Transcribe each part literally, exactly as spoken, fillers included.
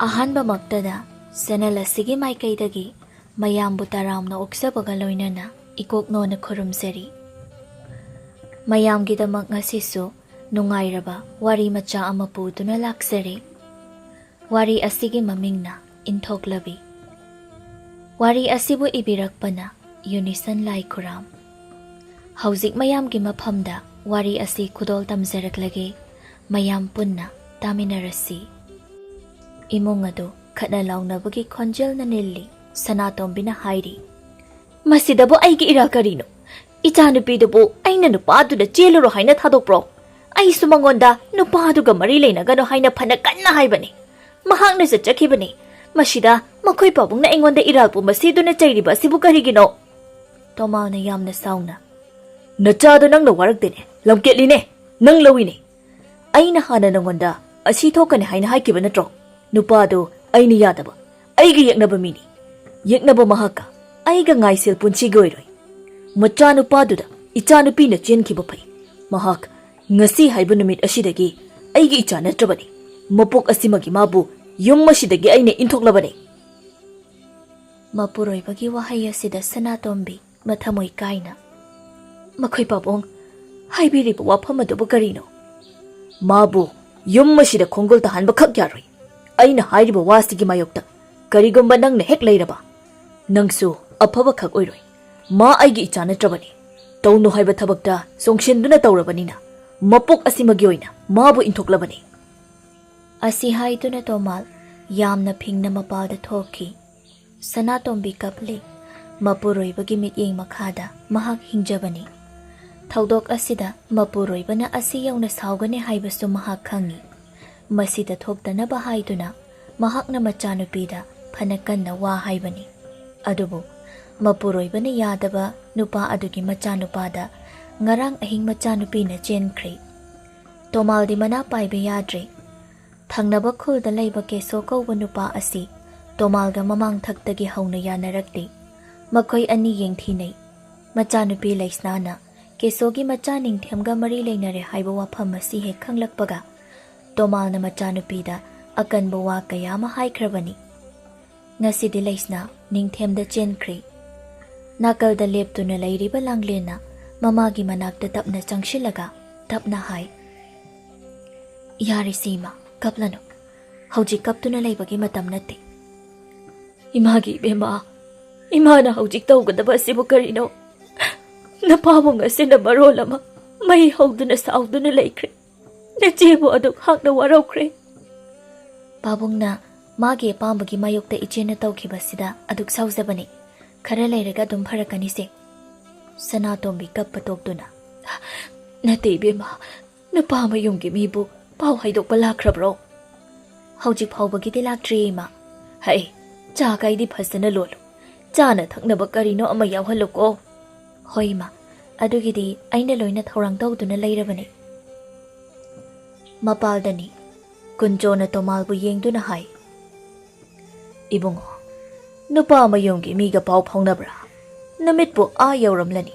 ꯑꯍꯥꯟꯕꯃꯛꯇꯗ channel ꯑꯁꯤꯒꯤ ꯃꯥꯏꯀꯩꯗꯒꯤ ꯃꯌꯥꯝꯕꯨ ꯇꯔꯥꯝꯅ ꯑꯣꯛꯆꯕꯒ ꯂꯣꯏꯅꯅ ꯏꯀꯣꯛꯅꯣꯅ ꯈꯨꯔꯨꯝꯖꯔꯤ꯫ ꯃꯌꯥꯝꯒꯤꯗꯃꯛ ꯉꯁꯤꯁꯨ ꯅꯨꯡꯉꯥꯏꯔꯕ ꯋꯥꯔꯤ ꯃꯆꯥ ꯑꯃ ꯄꯨꯗꯨꯅ ꯂꯥꯛꯆꯔꯤ꯫ ꯋꯥꯔꯤ ꯑꯁꯤꯒꯤ ꯃꯃꯤꯡꯅ ꯏꯟꯊꯣꯛꯂꯕꯤ꯫ ꯋꯥꯔꯤ ꯑꯁꯤꯕꯨ ꯏꯕꯤꯔꯛꯄꯅ ꯌꯨꯅꯤꯁꯟ ꯂꯥꯏꯈꯨꯔꯥꯝ꯫ ꯍꯧꯖꯤꯛ ꯃꯌꯥꯝꯒꯤ ꯃꯐꯝꯗ ꯋꯥꯔꯤ ꯑꯁꯤ ꯈꯨꯗꯣꯜ ꯇꯝꯖꯔꯛꯂꯒꯦ꯫ ꯃꯌꯥꯝ ꯄꯨꯟꯅ ꯇꯥꯃꯤꯟꯅꯔꯁꯤ꯫ ꯏꯃꯨꯡ ꯑꯗꯨ ꯈꯠꯅ ꯂꯥꯎꯅꯕꯒꯤ ꯈꯣꯟꯖꯦꯜꯅ ꯅꯤꯜꯂꯤ꯫ ꯁꯅꯥꯇꯣꯝꯕꯤꯅ ꯍꯥꯏꯔꯤ, "ꯃꯁꯤꯗꯕꯨ ꯑꯩꯒꯤ ꯏꯔꯥꯜ ꯀꯔꯤꯅꯣ? ꯏꯆꯥꯅꯨꯄꯤꯗꯨꯕꯨ ꯑꯩꯅ ꯅꯨꯄꯥꯗꯨꯗ ꯆꯦꯜꯂꯨꯔꯣ ꯍꯥꯏꯅ ꯊꯥꯗꯣꯛꯄ꯭ꯔꯣ? ꯑꯩꯁꯨ ꯃꯉꯣꯟꯗ ꯅꯨꯄꯥꯗꯨꯒ ꯃꯔꯤ ꯂꯩꯅꯒꯅꯨ ꯍꯥꯏꯅ ꯐꯅ ꯀꯟꯅ ꯍꯥꯏꯕꯅꯤ꯫ ꯃꯍꯥꯛꯅ ꯆꯠꯆꯈꯤꯕꯅꯤ꯫ ꯃꯁꯤꯗ ꯃꯈꯣꯏ ꯄꯥꯕꯨꯡꯅ ꯑꯩꯉꯣꯟꯗ ꯏꯔꯥꯜ ꯄꯨꯝꯕ ꯁꯤꯗꯨꯅ ꯆꯩꯔꯤꯕ ꯑꯁꯤꯕꯨ ꯀꯔꯤꯒꯤꯅꯣ?" ꯇꯣꯃꯥꯜꯅ ꯌꯥꯝꯅ ꯁꯥꯎꯅ, "ꯅꯆꯥꯗꯣ ꯅꯪꯅ ꯋꯥꯔꯛꯇꯦꯅꯦ, ꯂꯝꯀꯦꯠꯂꯤꯅꯦ, ꯅꯪ ꯂꯧꯏꯅꯦ꯫ ꯑꯩꯅ ꯍꯥꯟꯅ ꯅꯉꯣꯟꯗ ꯑꯁꯤ ꯊꯣꯛꯀꯅꯤ ꯍꯥꯏꯅ ꯍꯥꯏꯈꯤꯕ ꯅꯠꯇ꯭ꯔꯣ? ꯅꯨꯄꯥꯗꯣ ꯑꯩꯅ ꯌꯥꯗꯕ, ꯑꯩꯒ ꯌꯦꯛꯅꯕ ꯃꯤꯅꯤ꯫ ꯌꯦꯛꯅꯕ ꯃꯍꯥꯛꯀ ꯑꯩꯒ ꯉꯥꯏꯁꯦꯜ ꯄꯨꯟꯁꯤꯒꯤ ꯑꯣꯏꯔꯣꯏ꯫ ꯃꯆꯥꯅꯨꯄꯥꯗꯨꯗ ꯏꯆꯥꯅꯨꯄꯤꯅ ꯆꯦꯟꯈꯤꯕ ꯐꯩ꯫ ꯃꯍꯥꯛ ꯉꯁꯤ ꯍꯥꯏꯕ ꯅꯨꯃꯤꯠ ꯑꯁꯤꯗꯒꯤ ꯑꯩꯒꯤ ꯏꯆꯥ ꯅꯠꯇ꯭ꯔꯕꯅꯤ꯫ ꯃꯄꯣꯛ ꯑꯁꯤꯃꯒꯤ ꯃꯥꯕꯨ ꯌꯨꯝ ꯑꯁꯤꯗꯒꯤ ꯑꯩꯅ ꯏꯟꯊꯣꯛꯂꯕꯅꯤ꯫" ꯃꯄꯨꯔꯣꯏꯕꯒꯤ ꯋꯥꯍꯩ ꯑꯁꯤꯗ ꯁꯅꯥꯇꯣꯝꯕꯤ ꯃꯊꯃꯣꯏ ꯀꯥꯏꯅ, "ꯃꯈꯣꯏ ꯄꯥꯕꯨꯡ, ꯍꯥꯏꯕꯤꯔꯤꯕ ꯋꯥꯐꯝ ꯑꯗꯨꯕꯨ ꯀꯔꯤꯅꯣ?" "ꯃꯥꯕꯨ ꯌꯨꯝ ꯑꯁꯤꯗ ꯈꯣꯡꯒꯨꯜ ꯇꯥꯍꯟꯕ ꯈꯛ ꯌꯥꯔꯣꯏ꯫ ꯑꯩꯅ ꯍꯥꯏꯔꯤꯕ ꯋꯥꯁꯤꯒꯤ ꯃꯥꯌꯣꯛꯇ ꯀꯔꯤꯒꯨꯝꯕ ꯅꯪꯅ ꯍꯦꯛ ꯂꯩꯔꯕ, ꯅꯪꯁꯨ ꯑꯐꯕ ꯈꯛ ꯑꯣꯏꯔꯣꯏ꯫ ꯃꯥ ꯑꯩꯒꯤ ꯏꯆꯥ ꯅꯠꯇ꯭ꯔꯕꯅꯤ꯫ ꯇꯧꯅꯨ ꯍꯥꯏꯕ ꯊꯕꯛꯇ ꯆꯣꯡꯁꯤꯟꯗꯨꯅ ꯇꯧꯔꯕꯅꯤꯅ ꯃꯄꯣꯛ ꯑꯁꯤꯃꯒꯤ ꯑꯣꯏꯅ ꯃꯥꯕꯨ ꯏꯟꯊꯣꯛꯂꯕꯅꯤ꯫" ꯑꯁꯤ ꯍꯥꯏꯗꯨꯅ ꯇꯣꯃꯥꯜ ꯌꯥꯝꯅ ꯐꯤꯡꯅ ꯃꯄꯥꯜꯗ ꯊꯣꯛꯈꯤ꯫ ꯁꯅꯥꯇꯣꯝꯕꯤ ꯀꯞꯂꯤ꯫ ꯃꯄꯨꯔꯣꯏꯕꯒꯤ ꯃꯤꯠꯌꯦꯡ ꯃꯈꯥꯗ ꯃꯍꯥꯛ ꯍꯤꯡꯖꯕꯅꯤ꯫ ꯊꯧꯗꯣꯛ ꯑꯁꯤꯗ ꯃꯄꯨꯔꯣꯏꯕꯅ ꯑꯁꯤ ꯌꯧꯅ ꯁꯥꯎꯒꯅꯤ ꯍꯥꯏꯕꯁꯨ ꯃꯍꯥꯛ ꯈꯪꯏ꯫ ꯃꯁꯤꯗ ꯊꯣꯛꯇꯅꯕ ꯍꯥꯏꯗꯨꯅ ꯃꯍꯥꯛꯅ ꯃꯆꯥꯅꯨꯄꯤꯗ ꯐꯅ ꯀꯟꯅ ꯋꯥ ꯍꯥꯏꯕꯅꯤ꯫ ꯑꯗꯨꯕꯨ ꯃꯄꯨꯔꯣꯏꯕꯅ ꯌꯥꯗꯕ ꯅꯨꯄꯥ ꯑꯗꯨꯒꯤ ꯃꯆꯥꯅꯨꯄꯥꯗ ꯉꯔꯥꯡ ꯑꯍꯤꯡ ꯃꯆꯥꯅꯨꯄꯤꯅ ꯆꯦꯟꯈ꯭ꯔꯦ꯫ ꯇꯣꯃꯥꯜꯗꯤ ꯃꯅꯥ ꯄꯥꯏꯕ ꯌꯥꯗ꯭ꯔꯦ꯫ ꯊꯪꯅꯕ ꯈꯨꯜꯗ ꯂꯩꯕ ꯀꯦꯁꯣ ꯀꯧꯕ ꯅꯨꯄꯥ ꯑꯁꯤ ꯇꯣꯃꯥꯜꯒ ꯃꯃꯥꯡ ꯊꯛꯇꯒꯤ ꯍꯧꯅ ꯌꯥꯅꯔꯛꯂꯤ꯫ ꯃꯈꯣꯏ ꯑꯅꯤ ꯌꯦꯡꯊꯤꯅꯩ꯫ ꯃꯆꯥꯅꯨꯄꯤ ꯂꯩꯁꯅꯥꯅ ꯀꯦꯁꯣꯒꯤ ꯃꯆꯥ ꯅꯤꯡꯊꯦꯝꯒ ꯃꯔꯤ ꯂꯩꯅꯔꯦ ꯍꯥꯏꯕ ꯋꯥꯐꯝ ꯑꯁꯤ ꯍꯦꯛ ꯈꯪꯂꯛꯄꯒ, ꯇꯣꯃꯥꯜꯅ ꯃꯆꯥꯅꯨꯄꯤꯗ ꯑꯀꯟꯕ ꯋꯥ ꯀꯌꯥ ꯑꯃ ꯍꯥꯏꯈ꯭ꯔꯕꯅꯤ꯫ ꯉꯁꯤꯗꯤ ꯂꯩꯁꯅꯥ ꯅꯤꯡꯊꯦꯝꯗ ꯆꯦꯟꯈ꯭ꯔꯦ꯫ ꯅꯥꯀꯜꯗ ꯂꯦꯞꯇꯨꯅ ꯂꯩꯔꯤꯕ ꯂꯥꯡꯂꯦꯟꯅ ꯃꯃꯥꯒꯤ ꯃꯅꯥꯛꯇ ꯇꯞꯅ ꯆꯪꯁꯤꯜꯂꯒ ꯇꯞꯅ ꯍꯥꯏ, "ꯌꯥꯔꯦꯁꯦ ꯏꯃꯥ, ꯀꯞꯂꯅꯨ꯫ ꯍꯧꯖꯤꯛ ꯀꯞꯇꯨꯅ ꯂꯩꯕꯒꯤ ꯃꯇꯝ ꯅꯠꯇꯦ꯫" "ꯏꯃꯥꯒꯤ ꯏꯕꯦꯝꯃ, ꯏꯃꯥꯅ ꯍꯧꯖꯤꯛ ꯇꯧꯒꯗꯕ ꯑꯁꯤꯕꯨ ꯀꯔꯤꯅꯣ? ꯅꯄꯥꯕꯨꯡ ꯑꯁꯤꯅ ꯃꯔꯣꯜ ꯑꯃ ꯃꯩ ꯍꯧꯗꯨꯅ ꯁꯥꯎꯗꯨꯅ ꯂꯩꯈ꯭ꯔꯦ꯫ ꯅꯆꯦꯕꯨ ꯑꯗꯨꯛ ꯍꯥꯛꯅ ꯋꯥꯔꯧꯈ꯭ꯔꯦ꯫" ꯄꯥꯕꯨꯡꯅ ꯃꯥꯒꯤ ꯑꯄꯥꯝꯕꯒꯤ ꯃꯥꯌꯣꯛꯇ ꯏꯆꯦꯅ ꯇꯧꯈꯤꯕꯁꯤꯗ ꯑꯗꯨꯛ ꯁꯥꯎꯖꯕꯅꯤ꯫ ꯈꯔ ꯂꯩꯔꯒ ꯑꯗꯨꯝ ꯐꯔꯛꯀꯅꯤꯁꯦ꯫ ꯁꯅꯥꯇꯣꯝꯕꯤ ꯀꯞꯄ ꯇꯣꯛꯇꯨꯅ, "ꯅꯠꯇꯦ ꯏꯕꯦꯝꯃ, ꯅꯨꯄꯥ ꯃꯌꯨꯝꯒꯤ ꯃꯤꯕꯨ ꯄꯥꯎ ꯍꯥꯏꯗꯣꯛꯄ ꯂꯥꯛꯈ꯭ꯔꯕ꯭ꯔꯣ?" "ꯍꯧꯖꯤꯛ ꯐꯥꯎꯕꯒꯤꯗꯤ ꯂꯥꯛꯇ꯭ꯔꯤꯌꯦ ꯏꯃꯥ꯫" "ꯍꯩ, ꯆꯥ ꯀꯥꯏꯗꯤ ꯐꯖꯅ ꯂꯣꯜꯂꯨ꯫ ꯆꯥꯅ ꯊꯛꯅꯕ ꯀꯔꯤꯅꯣ ꯑꯃ ꯌꯥꯎꯍꯜꯂꯨꯀꯣ꯫" "ꯍꯣꯏ ꯏꯃꯥ, ꯑꯗꯨꯒꯤꯗꯤ ꯑꯩꯅ ꯂꯣꯏꯅ ꯊꯧꯔꯥꯡ ꯇꯧꯗꯨꯅ ꯂꯩꯔꯕꯅꯤ꯫" ꯃꯄꯥꯜꯗꯅꯤ꯫ ꯀꯨꯟꯖꯣꯅ ꯇꯣꯃꯥꯜꯕꯨ ꯌꯦꯡꯗꯨꯅ ꯍꯥꯏ, "ꯏꯕꯨꯡꯉꯣ, ꯅꯨꯄꯥ ꯃꯌꯨꯝꯒꯤ ꯃꯤꯒ ꯄꯥꯎ ꯐꯥꯎꯅꯕ꯭ꯔꯥ? ꯅꯨꯃꯤꯠꯄꯨ ꯑꯥ ꯌꯧꯔꯝꯂꯅꯤ꯫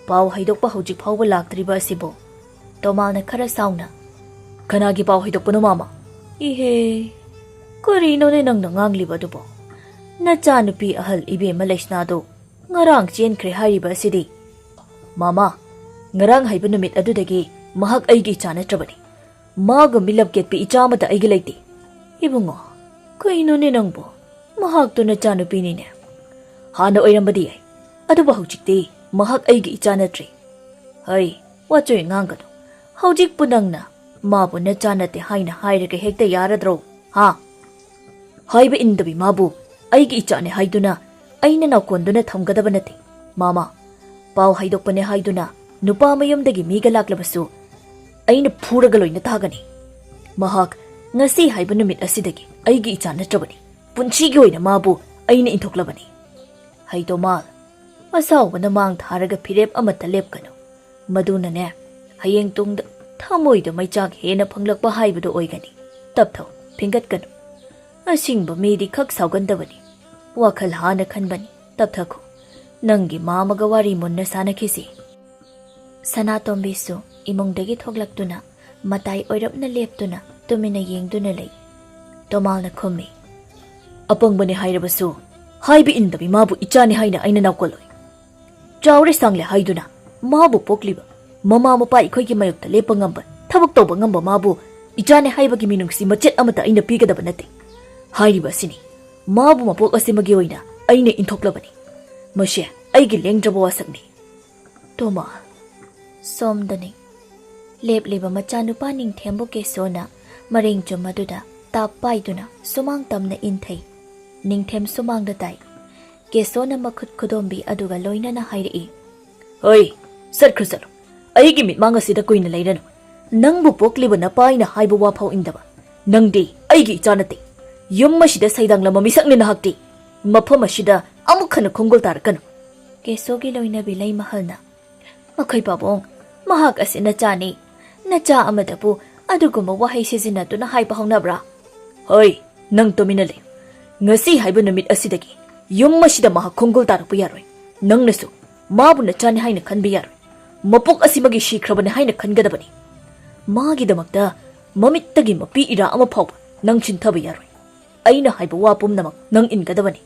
ꯄꯥꯎ ꯍꯩꯗꯣꯛꯄ ꯍꯧꯖꯤꯛ ꯐꯥꯎꯕ ꯂꯥꯛꯇ꯭ꯔꯤꯕ ꯑꯁꯤꯕꯨ?" ꯇꯣꯃꯥꯜꯅ ꯈꯔ ꯁꯥꯎꯅ, "ꯀꯅꯥꯒꯤ ꯄꯥꯎ ꯍꯩꯗꯣꯛꯄꯅꯣ, ꯃꯥꯃ?" "ꯏꯍꯦ, ꯀꯔꯤꯅꯣꯅꯦ ꯅꯪꯅ ꯉꯥꯡꯂꯤꯕ ꯑꯗꯨꯕꯣ? ꯅꯆꯥꯅꯨꯄꯤ ꯑꯍꯜ ꯏꯕꯦꯝꯃ ꯂꯩꯁꯅꯥꯗꯨ ꯉꯔꯥꯡ ꯆꯦꯟꯈ꯭ꯔꯦ ꯍꯥꯏꯔꯤꯕ ꯑꯁꯤꯗꯤ?" "ꯃꯥꯃ, ꯉꯔꯥꯡ ꯍꯥꯏꯕ ꯅꯨꯃꯤꯠ ꯑꯗꯨꯗꯒꯤ ꯃꯍꯥꯛ ꯑꯩꯒꯤ ꯏꯆꯥ ꯅꯠꯇ꯭ꯔꯕꯅꯤ꯫ ꯃꯥꯒꯨꯝꯕꯤ ꯂꯝꯀꯦꯠꯄꯤ ꯏꯆꯥ ꯑꯃꯠꯇ ꯑꯩꯒꯤ ꯂꯩꯇꯦ꯫" "ꯏꯕꯨꯡꯉꯣ, ꯀꯩꯅꯣꯅꯦ ꯅꯪꯕꯣ? ꯃꯍꯥꯛꯇꯨ ꯅꯆꯥꯅꯨꯄꯤꯅꯤꯅꯦ꯫" "ꯍꯥꯟꯅ ꯑꯣꯏꯔꯝꯕꯗꯤ ꯌꯥꯏ, ꯑꯗꯨꯕꯨ ꯍꯧꯖꯤꯛꯇꯤ ꯃꯍꯥꯛ ꯑꯩꯒꯤ ꯏꯆꯥ ꯅꯠꯇ꯭ꯔꯦ꯫" "ꯍꯩ, ꯋꯥꯆꯣꯏ ꯉꯥꯡꯒꯅꯨ꯫ ꯍꯧꯖꯤꯛꯄꯨ ꯅꯪꯅ ꯃꯥꯕꯨ ꯅꯆꯥ ꯅꯠꯇꯦ ꯍꯥꯏꯅ ꯍꯥꯏꯔꯒ ꯍꯦꯛꯇ ꯌꯥꯔꯗ꯭ꯔꯣ, ꯍꯥ? ꯍꯥꯏꯕ ꯏꯟꯗꯕꯤ ꯃꯥꯕꯨ ꯑꯩꯒꯤ ꯏꯆꯥꯅꯦ ꯍꯥꯏꯗꯨꯅ ꯑꯩꯅ ꯅꯥꯎꯀꯣꯟꯗꯨꯅ ꯊꯝꯒꯗꯕ ꯅꯠꯇꯦ꯫ ꯃꯥꯃ, ꯄꯥꯎ ꯍꯥꯏꯗꯣꯛꯄꯅꯦ ꯍꯥꯏꯗꯨꯅ ꯅꯨꯄꯥ ꯃꯌꯨꯝꯗꯒꯤ ꯃꯤꯒ ꯂꯥꯛꯂꯕꯁꯨ ꯑꯩꯅ ꯐꯨꯔꯒ ꯂꯣꯏꯅ ꯇꯥꯒꯅꯤ꯫ ꯃꯍꯥꯛ ꯉꯁꯤ ꯍꯥꯏꯕ ꯅꯨꯃꯤꯠ ꯑꯁꯤꯗꯒꯤ ꯑꯩꯒꯤ ꯏꯆꯥ ꯅꯠꯇ꯭ꯔꯕꯅꯤ꯫ ꯄꯨꯟꯁꯤꯒꯤ ꯑꯣꯏꯅ ꯃꯥꯕꯨ ꯑꯩꯅ ꯏꯟꯊꯣꯛꯂꯕꯅꯤ꯫" "ꯍꯩ ꯇꯣꯃꯥꯜ, ꯑꯁꯥꯎꯕꯅ ꯃꯥꯡ ꯊꯥꯔꯒ ꯐꯤꯔꯦꯞ ꯑꯃꯠꯇ ꯂꯦꯞꯀꯅꯨ꯫ ꯃꯗꯨꯅꯅꯦ, ꯍꯌꯦꯡ ꯇꯨꯡꯗ ꯊꯃꯣꯏꯗ ꯃꯩꯆꯥꯛ ꯍꯦꯟꯅ ꯐꯪꯂꯛꯄ ꯍꯥꯏꯕꯗꯨ ꯑꯣꯏꯒꯅꯤ꯫ ꯇꯞꯊꯧ, ꯐꯤꯡꯒꯠꯀꯅꯨ꯫ ꯑꯁꯤꯡꯕ ꯃꯤꯗꯤ ꯈꯛ ꯁꯥꯎꯒꯟꯗꯕꯅꯤ꯫ ꯋꯥꯈꯜ ꯍꯥꯟꯅ ꯈꯟꯕꯅꯤ꯫ ꯇꯞꯊꯈꯣ꯫ ꯅꯪꯒꯤ ꯃꯥꯃꯒ ꯋꯥꯔꯤ ꯃꯨꯟꯅ ꯁꯥꯟꯅꯈꯤꯁꯤ꯫" ꯁꯅꯥꯇꯣꯝꯕꯤꯁꯨ ꯏꯃꯨꯡꯗꯒꯤ ꯊꯣꯛꯂꯛꯇꯨꯅ ꯃꯇꯥꯏ ꯑꯣꯏꯔꯞꯅ ꯂꯦꯞꯇꯨꯅ ꯇꯨꯃꯤꯟꯅ ꯌꯦꯡꯗꯨꯅ ꯂꯩ꯫ ꯇꯣꯃꯥꯜꯅ ꯈꯨꯝꯃꯤ꯫ "ꯑꯄꯪꯕꯅꯦ ꯍꯥꯏꯔꯕꯁꯨ, ꯍꯥꯏꯕ ꯏꯟꯗꯕꯤ ꯃꯥꯕꯨ ꯏꯆꯥꯅꯤ ꯍꯥꯏꯅ ꯑꯩꯅ ꯅꯥꯎꯀꯜꯂꯣꯏ꯫ ꯆꯥꯎꯔꯦ ꯁꯥꯡꯂꯦ ꯍꯥꯏꯗꯨꯅ ꯃꯥꯕꯨ ꯄꯣꯛꯂꯤꯕ ꯃꯃꯥ ꯃꯄꯥ ꯑꯩꯈꯣꯏꯒꯤ ꯃꯥꯌꯣꯛꯇ ꯂꯦꯞꯄ ꯉꯝꯕ, ꯊꯕꯛ ꯇꯧꯕ ꯉꯝꯕ ꯃꯥꯕꯨ ꯏꯆꯥꯅꯤ ꯍꯥꯏꯕꯒꯤ ꯃꯤꯅꯨꯡꯁꯤ ꯃꯆꯦꯠ ꯑꯃꯠꯇ ꯑꯩꯅ ꯄꯤꯒꯗꯕ ꯅꯠꯇꯦ꯫ ꯍꯥꯏꯔꯤꯕ ꯑꯁꯤꯅꯤ, ꯃꯥꯕꯨ ꯃꯄꯣꯛ ꯑꯁꯤꯃꯒꯤ ꯑꯣꯏꯅ ꯑꯩꯅ ꯏꯟꯊꯣꯛꯂꯕꯅꯤ꯫ ꯃꯁꯦ ꯑꯩꯒꯤ ꯂꯦꯡꯗ꯭ꯔꯕ ꯋꯥꯁꯛꯅꯤ, ꯇꯣꯃꯥ꯫" ꯁꯣꯝꯗꯅꯤ꯫ ꯂꯦꯞꯂꯤꯕ ꯃꯆꯥꯅꯨꯄꯥ ꯅꯤꯡꯊꯦꯝꯕꯨ ꯀꯦꯁꯣꯅ ꯃꯔꯦꯡ ꯆꯨꯝ ꯑꯗꯨꯗ ꯇꯥꯞ ꯄꯥꯏꯗꯨꯅ ꯁꯨꯃꯥꯡ ꯇꯝꯅ ꯏꯟꯊꯩ꯫ ꯅꯤꯡꯊꯦꯝ ꯁꯨꯃꯥꯡꯗ ꯇꯥꯏ꯫ ꯀꯦꯁꯣꯅ ꯃꯈꯨꯠ ꯈꯨꯗꯣꯝꯕꯤ ꯑꯗꯨꯒ ꯂꯣꯏꯅꯅ ꯍꯥꯏꯔꯛꯏ꯫ "ꯍꯣꯏ, ꯆꯠꯈ꯭ꯔꯣ ꯆꯠꯂꯣ꯫ ꯑꯩꯒꯤ ꯃꯤꯠꯃꯥꯡ ꯑꯁꯤꯗ ꯀꯨꯏꯅ ꯂꯩꯔꯅꯨ꯫ ꯅꯪꯕꯨ ꯄꯣꯛꯂꯤꯕ ꯅꯄꯥ ꯑꯩꯅ ꯍꯥꯏꯕ ꯋꯥ ꯐꯥꯎ ꯏꯟꯗꯕ꯫ ꯅꯪꯗꯤ ꯑꯩꯒꯤ ꯏꯆꯥ ꯅꯠꯇꯦ꯫ ꯌꯨꯝ ꯑꯁꯤꯗ ꯁꯩꯗꯥꯡꯂꯝꯕ ꯃꯤꯁꯛꯅꯤ ꯅꯍꯥꯛꯇꯤ꯫ ꯃꯐꯝ ꯑꯁꯤꯗ ꯑꯃꯨꯛ ꯍꯟꯅ ꯈꯣꯡꯒꯨꯜ ꯇꯥꯔꯛꯀꯅꯨ꯫" ꯀꯦꯁꯣꯒꯤ ꯂꯣꯏꯅꯕꯤ ꯂꯩꯃꯍꯜꯅ, "ꯃꯈꯣꯏ ꯄꯥꯕꯨꯡ, ꯃꯍꯥꯛ ꯑꯁꯤ ꯅꯆꯥꯅꯤ꯫ ꯅꯆꯥ ꯑꯃꯗꯕꯨ ꯑꯗꯨꯒꯨꯝꯕ ꯋꯥꯍꯩ ꯁꯤꯖꯤꯟꯅꯗꯨꯅ ꯍꯥꯏꯕ ꯍꯧꯅꯕ꯭ꯔꯥ?" "ꯍꯣꯏ, ꯅꯪ ꯇꯨꯃꯤꯟꯅ ꯂꯩꯌꯨ꯫ ꯉꯁꯤ ꯍꯥꯏꯕ ꯅꯨꯃꯤꯠ ꯑꯁꯤꯗꯒꯤ ꯌꯨꯝ ꯑꯁꯤꯗ ꯃꯍꯥꯛ ꯈꯣꯡꯒꯨꯜ ꯇꯥꯔꯛꯄ ꯌꯥꯔꯣꯏ꯫ ꯅꯪꯅꯁꯨ ꯃꯥꯕꯨ ꯅꯆꯥꯅꯤ ꯍꯥꯏꯅ ꯈꯟꯕ ꯌꯥꯔꯣꯏ꯫ ꯃꯄꯣꯛ ꯑꯁꯤꯃꯒꯤ ꯁꯤꯈ꯭ꯔꯕꯅꯤ ꯍꯥꯏꯅ ꯈꯟꯒꯗꯕꯅꯤ꯫ ꯃꯥꯒꯤꯗꯃꯛꯇ ꯃꯃꯤꯠꯇꯒꯤ ꯃꯄꯤ ꯏꯔꯥ ꯑꯃ ꯐꯥꯎꯕ ꯅꯪ ꯆꯤꯟꯊꯕ ꯌꯥꯔꯣꯏ꯫ ꯑꯩꯅ ꯍꯥꯏꯕ ꯋꯥ ꯄꯨꯝꯅꯃꯛ ꯅꯪ ꯏꯟꯒꯗꯕꯅꯤ꯫"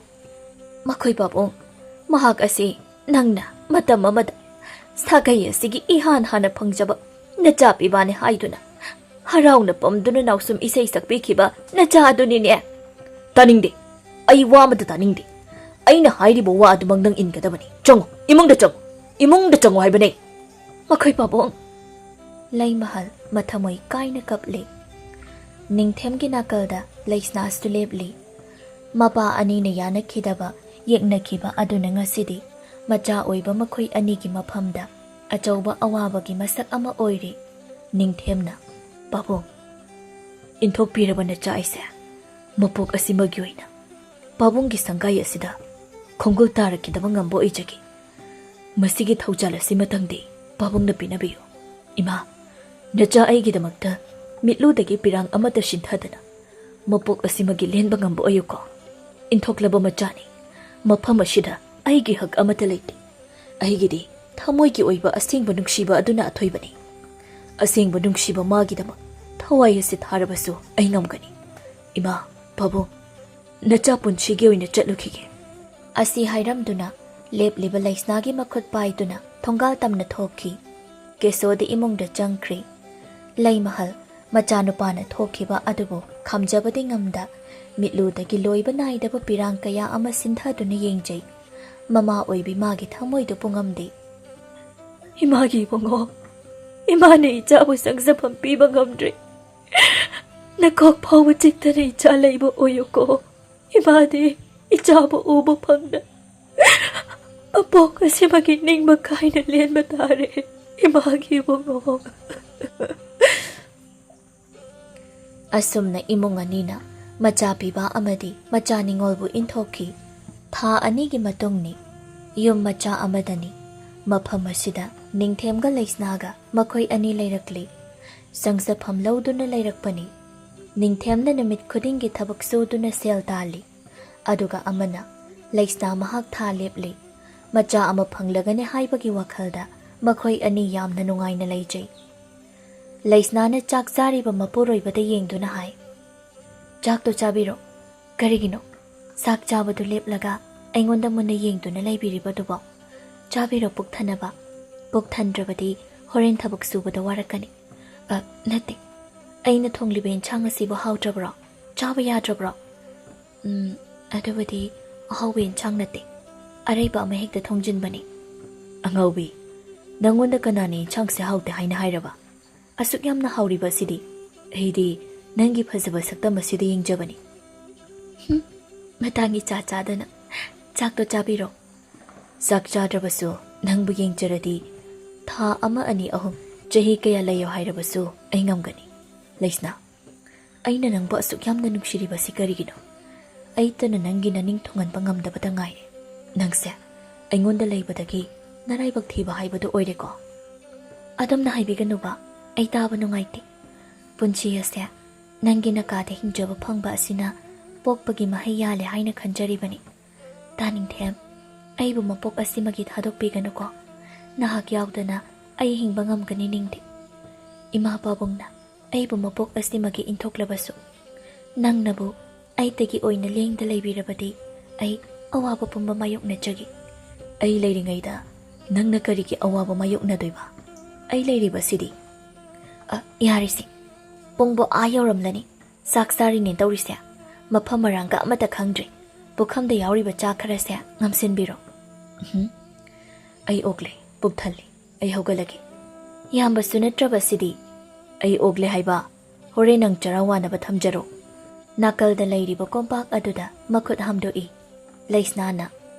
"ꯃꯈꯣꯏ ꯄꯥꯕꯨꯡ, ꯃꯍꯥꯛ ꯑꯁꯤ ꯅꯪꯅ ꯃꯇꯝ ꯑꯃꯗ ꯁꯥꯒꯩ ꯑꯁꯤꯒꯤ ꯏꯍꯥꯟ ꯍꯥꯟꯅ ꯐꯪꯖꯕ ꯅꯆꯥ ꯄꯤꯕꯥꯅꯤ ꯍꯥꯏꯗꯨꯅ ꯍꯔꯥꯎꯅ ꯄꯝꯗꯨꯅ ꯅꯥꯎꯁꯨꯝ ꯏꯁꯩ ꯁꯛꯄꯤꯈꯤꯕ ꯅꯆꯥ ꯑꯗꯨꯅꯤꯅꯦ꯫" "ꯇꯥꯅꯤꯡꯗꯦ꯫ ꯑꯩ ꯋꯥ ꯑꯃꯠꯇ ꯇꯥꯅꯤꯡꯗꯦ꯫ ꯑꯩꯅ ꯍꯥꯏꯔꯤꯕ ꯋꯥ ꯑꯗꯨꯃꯛ ꯅꯪ ꯏꯟꯒꯗꯕꯅꯤ꯫ ꯆꯪꯉꯨ, ꯏꯃꯨꯡꯗ ꯆꯪꯉꯨ꯫ ꯏꯃꯨꯡꯗ ꯆꯪꯉꯨ ꯍꯥꯏꯕꯅꯦ꯫" "ꯃꯈꯣꯏ ꯄꯥꯕꯨꯡ꯫" ꯂꯩꯃꯍꯜ ꯃꯊꯃꯣꯏ ꯀꯥꯏꯅ ꯀꯞꯂꯤ꯫ ꯅꯤꯡꯊꯦꯝꯒꯤ ꯅꯥꯀꯜꯗ ꯂꯩꯁꯅꯥꯁꯨ ꯂꯦꯞꯂꯤ꯫ ꯃꯄꯥ ꯑꯅꯤꯅ ꯌꯥꯅꯈꯤꯗꯕ, ꯌꯦꯛꯅꯈꯤꯕ ꯑꯗꯨꯅ ꯉꯁꯤꯗꯤ ꯃꯆꯥ ꯑꯣꯏꯕ ꯃꯈꯣꯏ ꯑꯅꯤꯒꯤ ꯃꯐꯝꯗ ꯑꯆꯧꯕ ꯑꯋꯥꯕꯒꯤ ꯃꯁꯛ ꯑꯃ ꯑꯣꯏꯔꯤ꯫ ꯅꯤꯡꯊꯦꯝꯅ, "ꯄꯥꯕꯨꯡ, ꯏꯟꯊꯣꯛꯄꯤꯔꯕ ꯅꯆꯥ ꯑꯩꯁꯦ ꯃꯄꯣꯛ ꯑꯁꯤꯃꯒꯤ ꯑꯣꯏꯅ ꯄꯥꯕꯨꯡꯒꯤ ꯁꯪꯒꯥꯏ ꯑꯁꯤꯗ ꯈꯣꯡꯒꯨꯜ ꯇꯥꯔꯛꯈꯤꯗꯕ ꯉꯝꯕ ꯑꯣꯏꯖꯒꯦ꯫ ꯃꯁꯤꯒꯤ ꯊꯧꯖꯥꯜ ꯑꯁꯤ ꯃꯊꯪꯗꯤ ꯄꯥꯕꯨꯡꯅ ꯄꯤꯅꯕꯤꯌꯨ꯫ ꯏꯃꯥ, ꯅꯆꯥ ꯑꯩꯒꯤꯗꯃꯛꯇ ꯃꯤꯠꯂꯨꯗꯒꯤ ꯄꯤꯔꯥꯡ ꯑꯃꯠꯇ ꯁꯤꯟꯊꯗꯅ ꯃꯄꯣꯛ ꯑꯁꯤꯃꯒꯤ ꯂꯦꯟꯕ ꯉꯝꯕ ꯑꯣꯏꯌꯨꯀꯣ꯫ ꯏꯟꯊꯣꯛꯂꯕ ꯃꯆꯥꯅꯤ꯫ ꯃꯐꯝ ꯑꯁꯤꯗ ꯑꯩꯒꯤ ꯍꯛ ꯑꯃꯠꯇ ꯂꯩꯇꯦ꯫ ꯑꯩꯒꯤꯗꯤ ꯊꯃꯣꯏꯒꯤ ꯑꯣꯏꯕ ꯑꯁꯦꯡꯕ ꯅꯨꯡꯁꯤꯕ ꯑꯗꯨꯅ ꯑꯊꯣꯏꯕꯅꯤ꯫ ꯑꯁꯦꯡꯕ ꯅꯨꯡꯁꯤꯕ ꯃꯥꯒꯤꯗꯃꯛ ꯊꯋꯥꯏ ꯑꯁꯤ ꯊꯥꯔꯕꯁꯨ ꯑꯩ ꯉꯝꯒꯅꯤ꯫ "ꯏꯃꯥ, ꯄꯥꯕꯨꯡ, ꯅꯆꯥ ꯄꯨꯟꯁꯤꯒꯤ ꯑꯣꯏꯅ ꯆꯠꯂꯨꯈꯤꯒꯦ" ꯑꯁꯤ ꯍꯥꯏꯔꯝꯗꯨꯅ ꯂꯦꯞꯂꯤꯕ ꯂꯩꯁꯅꯥꯒꯤ ꯃꯈꯨꯠ ꯄꯥꯏꯗꯨꯅ ꯊꯣꯡꯒꯥꯜ ꯇꯝꯅ ꯊꯣꯛꯈꯤ꯫ ꯀꯦꯁꯣꯗꯤ ꯏꯃꯨꯡꯗ ꯆꯪꯈ꯭ꯔꯦ꯫ ꯂꯩꯃꯍꯜ ꯃꯆꯥꯅꯨꯄꯥꯅ ꯊꯣꯛꯈꯤꯕ ꯑꯗꯨꯕꯨ ꯈꯥꯝꯖꯕꯗꯤ ꯉꯝꯗ ꯃꯤꯠꯂꯨꯗꯒꯤ ꯂꯣꯏꯕ ꯅꯥꯏꯗꯕ ꯄꯤꯔꯥꯡ ꯀꯌꯥ ꯑꯃ ꯁꯤꯟꯊꯗꯨꯅ ꯌꯦꯡꯖꯩ꯫ ꯃꯃꯥ ꯑꯣꯏꯕꯤ ꯃꯥꯒꯤ ꯊꯃꯣꯏꯗꯨ ꯄꯨꯡꯉꯝꯗꯦ꯫ "ꯏꯃꯥꯒꯤ ꯏꯕꯨꯡꯉꯣ, ꯏꯃꯥꯅ ꯏꯆꯥꯕꯨ ꯆꯪꯖꯐꯝ ꯄꯤꯕ ꯉꯝꯗ꯭ꯔꯦ꯫ ꯅꯀꯣꯛ ꯐꯥꯎꯕ ꯆꯤꯛꯇꯅ ꯏꯆꯥ ꯂꯩꯕ ꯑꯣꯏꯌꯨꯀꯣ꯫ ꯏꯃꯥꯗꯤ ꯏꯆꯥꯕꯨ ꯎꯕ ꯐꯪꯗ ꯃꯄꯣꯛ ꯑꯁꯤꯃꯒꯤ ꯅꯤꯡꯕ ꯀꯥꯏꯅ ꯂꯦꯟꯕ ꯇꯥꯔꯦ, ꯏꯃꯥꯒꯤ ꯏꯕꯨꯡꯉꯣ"꯫ ꯑꯁꯨꯝꯅ ꯏꯃꯨꯡ ꯑꯅꯤꯅ ꯃꯆꯥ ꯄꯤꯕ ꯑꯃꯗꯤ ꯃꯆꯥ ꯅꯤꯉꯣꯜꯕꯨ ꯏꯟꯊꯣꯛꯈꯤ꯫ ꯊꯥ ꯑꯅꯤꯒꯤ ꯃꯇꯨꯡꯅꯤ꯫ ꯌꯨꯝ ꯃꯆꯥ ꯑꯃꯗꯅꯤ꯫ ꯃꯐꯝ ꯑꯁꯤꯗ ꯅꯤꯡꯊꯦꯝꯒ ꯂꯩꯁꯅꯥꯒ ꯃꯈꯣꯏ ꯑꯅꯤ ꯂꯩꯔꯛꯂꯤ꯫ ꯆꯪꯖꯐꯝ ꯂꯧꯗꯨꯅ ꯂꯩꯔꯛꯄꯅꯤ꯫ ꯅꯤꯡꯊꯦꯝꯅ ꯅꯨꯃꯤꯠ ꯈꯨꯗꯤꯡꯒꯤ ꯊꯕꯛ ꯁꯨꯗꯨꯅ ꯁꯦꯜ ꯇꯥꯜꯂꯤ꯫ ꯑꯗꯨꯒ ꯑꯃꯅ ꯂꯩꯁꯅꯥ ꯃꯍꯥꯛ ꯊꯥ ꯂꯦꯞꯂꯤ꯫ ꯃꯆꯥ ꯑꯃ ꯐꯪꯂꯒꯅꯤ ꯍꯥꯏꯕꯒꯤ ꯋꯥꯈꯜꯗ ꯃꯈꯣꯏ ꯑꯅꯤ ꯌꯥꯝꯅ ꯅꯨꯡꯉꯥꯏꯅ ꯂꯩꯖꯩ꯫ ꯂꯩꯁꯅꯥꯅ ꯆꯥꯛ ꯆꯥꯔꯤꯕ ꯃꯄꯨꯔꯣꯏꯕꯗ ꯌꯦꯡꯗꯨꯅ ꯍꯥꯏ, "ꯆꯥꯛꯇꯣ ꯆꯥꯕꯤꯔꯣ꯫ ꯀꯔꯤꯒꯤꯅꯣ ꯆꯥꯛ ꯆꯥꯕꯗꯨ ꯂꯦꯞꯂꯒ ꯑꯩꯉꯣꯟꯗ ꯃꯨꯟꯅ ꯌꯦꯡꯗꯨꯅ ꯂꯩꯕꯤꯔꯤꯕꯗꯨꯕꯣ? ꯆꯥꯕꯤꯔꯣ ꯄꯨꯛ ꯊꯟꯅꯕ꯫ ꯄꯨꯛ ꯊꯟꯗ꯭ꯔꯕꯗꯤ ꯍꯣꯔꯦꯟ ꯊꯕꯛ ꯁꯨꯕꯗ ꯋꯥꯔꯛꯀꯅꯤ"꯫ "ꯑ, ꯅꯠꯇꯦ꯫ ꯑꯩꯅ ꯊꯣꯡꯂꯤꯕ ꯏꯟꯁꯥꯡ ꯑꯁꯤꯕꯨ ꯍꯥꯎꯇ꯭ꯔꯕ꯭ꯔꯣ? ꯆꯥꯕ ꯌꯥꯗ꯭ꯔꯕ꯭ꯔꯣ?" "ꯎꯝ, ꯑꯗꯨꯕꯨꯗꯤ ꯑꯍꯥꯎꯕ ꯏꯟꯁꯥꯡ ꯅꯠꯇꯦ꯫ ꯑꯔꯩꯕ ꯑꯃ ꯍꯦꯛꯇ ꯊꯣꯡꯖꯤꯟꯕꯅꯤ"꯫ "ꯑꯉꯥꯎꯕꯤ, ꯅꯪꯉꯣꯟꯗ ꯀꯅꯥꯅ ꯏꯟꯁꯥꯡꯁꯦ ꯍꯥꯎꯇꯦ ꯍꯥꯏꯅ ꯍꯥꯏꯔꯕ? ꯑꯁꯨꯛ ꯌꯥꯝꯅ ꯍꯥꯎꯔꯤꯕ ꯑꯁꯤꯗꯤ ꯑꯩꯗꯤ ꯅꯪꯒꯤ ꯐꯖꯕ ꯁꯛꯇꯝ ꯑꯁꯤꯗ ꯌꯦꯡꯖꯕꯅꯤ"꯫ "ꯍꯨꯝ, ꯃꯇꯥꯡ ꯏꯆꯥ ꯆꯥꯗꯅ꯫ ꯆꯥꯛꯇꯣ ꯆꯥꯕꯤꯔꯣ"꯫ "ꯆꯥꯛ ꯆꯥꯗ꯭ꯔꯕꯁꯨ ꯅꯪꯕꯨ ꯌꯦꯡꯖꯔꯗꯤ ꯊꯥ ꯑꯃ, ꯑꯅꯤ, ꯑꯍꯨꯝ, ꯆꯍꯤ ꯀꯌꯥ ꯂꯩꯌꯣ ꯍꯥꯏꯔꯕꯁꯨ ꯑꯩ ꯉꯝꯒꯅꯤ꯫ ꯂꯩꯁꯅꯥ, ꯑꯩꯅ ꯅꯪꯕꯨ ꯑꯁꯨꯛ ꯌꯥꯝꯅ ꯅꯨꯡꯁꯤꯔꯤꯕꯁꯤ ꯀꯔꯤꯒꯤꯅꯣ? ꯑꯩꯇꯅ ꯅꯪꯒꯤ ꯅꯅꯤꯡ ꯊꯨꯡꯍꯟꯕ ꯉꯝꯗꯕꯇ ꯉꯥꯏꯔꯦ꯫ ꯅꯪꯁꯦ ꯑꯩꯉꯣꯟꯗ ꯂꯩꯕꯗꯒꯤ ꯅꯔꯥꯏꯕꯛ ꯊꯤꯕ ꯍꯥꯏꯕꯗꯨ ꯑꯣꯏꯔꯦꯀꯣ"꯫ "ꯑꯗꯨꯝꯅ ꯍꯥꯏꯕꯤꯒꯅꯨꯕ, ꯑꯩ ꯇꯥꯕ ꯅꯨꯡꯉꯥꯏꯇꯦ꯫ ꯄꯨꯟꯁꯤ ꯑꯁꯦ ꯅꯪꯒꯤ ꯅꯀꯥꯗ ꯍꯤꯡꯖꯕ ꯐꯪꯕ ꯑꯁꯤꯅ ꯄꯣꯛꯄꯒꯤ ꯃꯍꯩ ꯌꯥꯜꯂꯦ ꯍꯥꯏꯅ ꯈꯟꯖꯔꯤꯕꯅꯤ꯫ ꯇꯥꯅꯤꯡꯊꯦꯝ, ꯑꯩꯕꯨ ꯃꯄꯣꯛ ꯑꯁꯤꯃꯒꯤ ꯊꯥꯗꯣꯛꯄꯤꯒꯅꯨꯀꯣ꯫ ꯅꯍꯥꯛ ꯌꯥꯎꯗꯅ ꯑꯩ ꯍꯤꯡꯕ ꯉꯝꯒꯅꯤ ꯅꯤꯡꯗꯦ꯫ ꯏꯃꯥ ꯄꯥꯕꯨꯡꯅ ꯑꯩꯕꯨ ꯃꯄꯣꯛ ꯑꯁꯤꯃꯒꯤ ꯏꯟꯊꯣꯛꯂꯕꯁꯨ, ꯅꯪꯅꯕꯨ ꯑꯩꯇꯒꯤ ꯑꯣꯏꯅ ꯂꯦꯡꯗ ꯂꯩꯕꯤꯔꯕꯗꯤ ꯑꯩ ꯑꯋꯥꯕ ꯄꯨꯝꯕ ꯃꯥꯌꯣꯛꯅꯖꯒꯦ꯫ ꯑꯩ ꯂꯩꯔꯤꯉꯩꯗ ꯅꯪꯅ ꯀꯔꯤꯒꯤ ꯑꯋꯥꯕ ꯃꯥꯌꯣꯛꯅꯗꯣꯏꯕ? ꯑꯩ ꯂꯩꯔꯤꯕꯁꯤꯗꯤ꯫ ꯑ, ꯌꯥꯔꯤꯁꯦ, ꯄꯨꯡꯕꯨ ꯑꯥ ꯌꯧꯔꯝꯂꯅꯤ꯫ ꯆꯥꯛ ꯆꯥꯔꯤꯅꯦ ꯇꯧꯔꯤꯁꯦ, ꯃꯐꯝ ꯃꯔꯥꯡꯒ ꯑꯃꯠꯇ ꯈꯪꯗ꯭ꯔꯦ꯫ ꯄꯨꯈꯝꯗ ꯌꯥꯎꯔꯤꯕ ꯆꯥꯛ ꯈꯔꯁꯦ ꯉꯝꯁꯤꯟꯕꯤꯔꯣ꯫ ꯎꯝ, ꯑꯩ ꯑꯣꯛꯂꯦ, ꯄꯨꯛ ꯊꯜꯂꯤ, ꯑꯩ ꯍꯧꯒꯠꯂꯒꯦ꯫ ꯌꯥꯝꯕꯁꯨ ꯅꯠꯇ꯭ꯔꯕꯁꯤꯗꯤ꯫ ꯑꯩ ꯑꯣꯛꯂꯦ ꯍꯥꯏꯕ, ꯍꯣꯔꯦꯟ ꯅꯪ ꯆꯔꯥ ꯋꯥꯅꯕ ꯊꯝꯖꯔꯣ꯫ ꯅꯥꯀꯜꯗ ꯂꯩꯔꯤꯕ ꯀꯣꯝꯄꯥꯛ ꯑꯗꯨꯗ ꯃꯈꯨꯠ ꯍꯥꯝꯗꯣꯛꯏ꯫ ꯂꯩꯁꯅꯥꯅ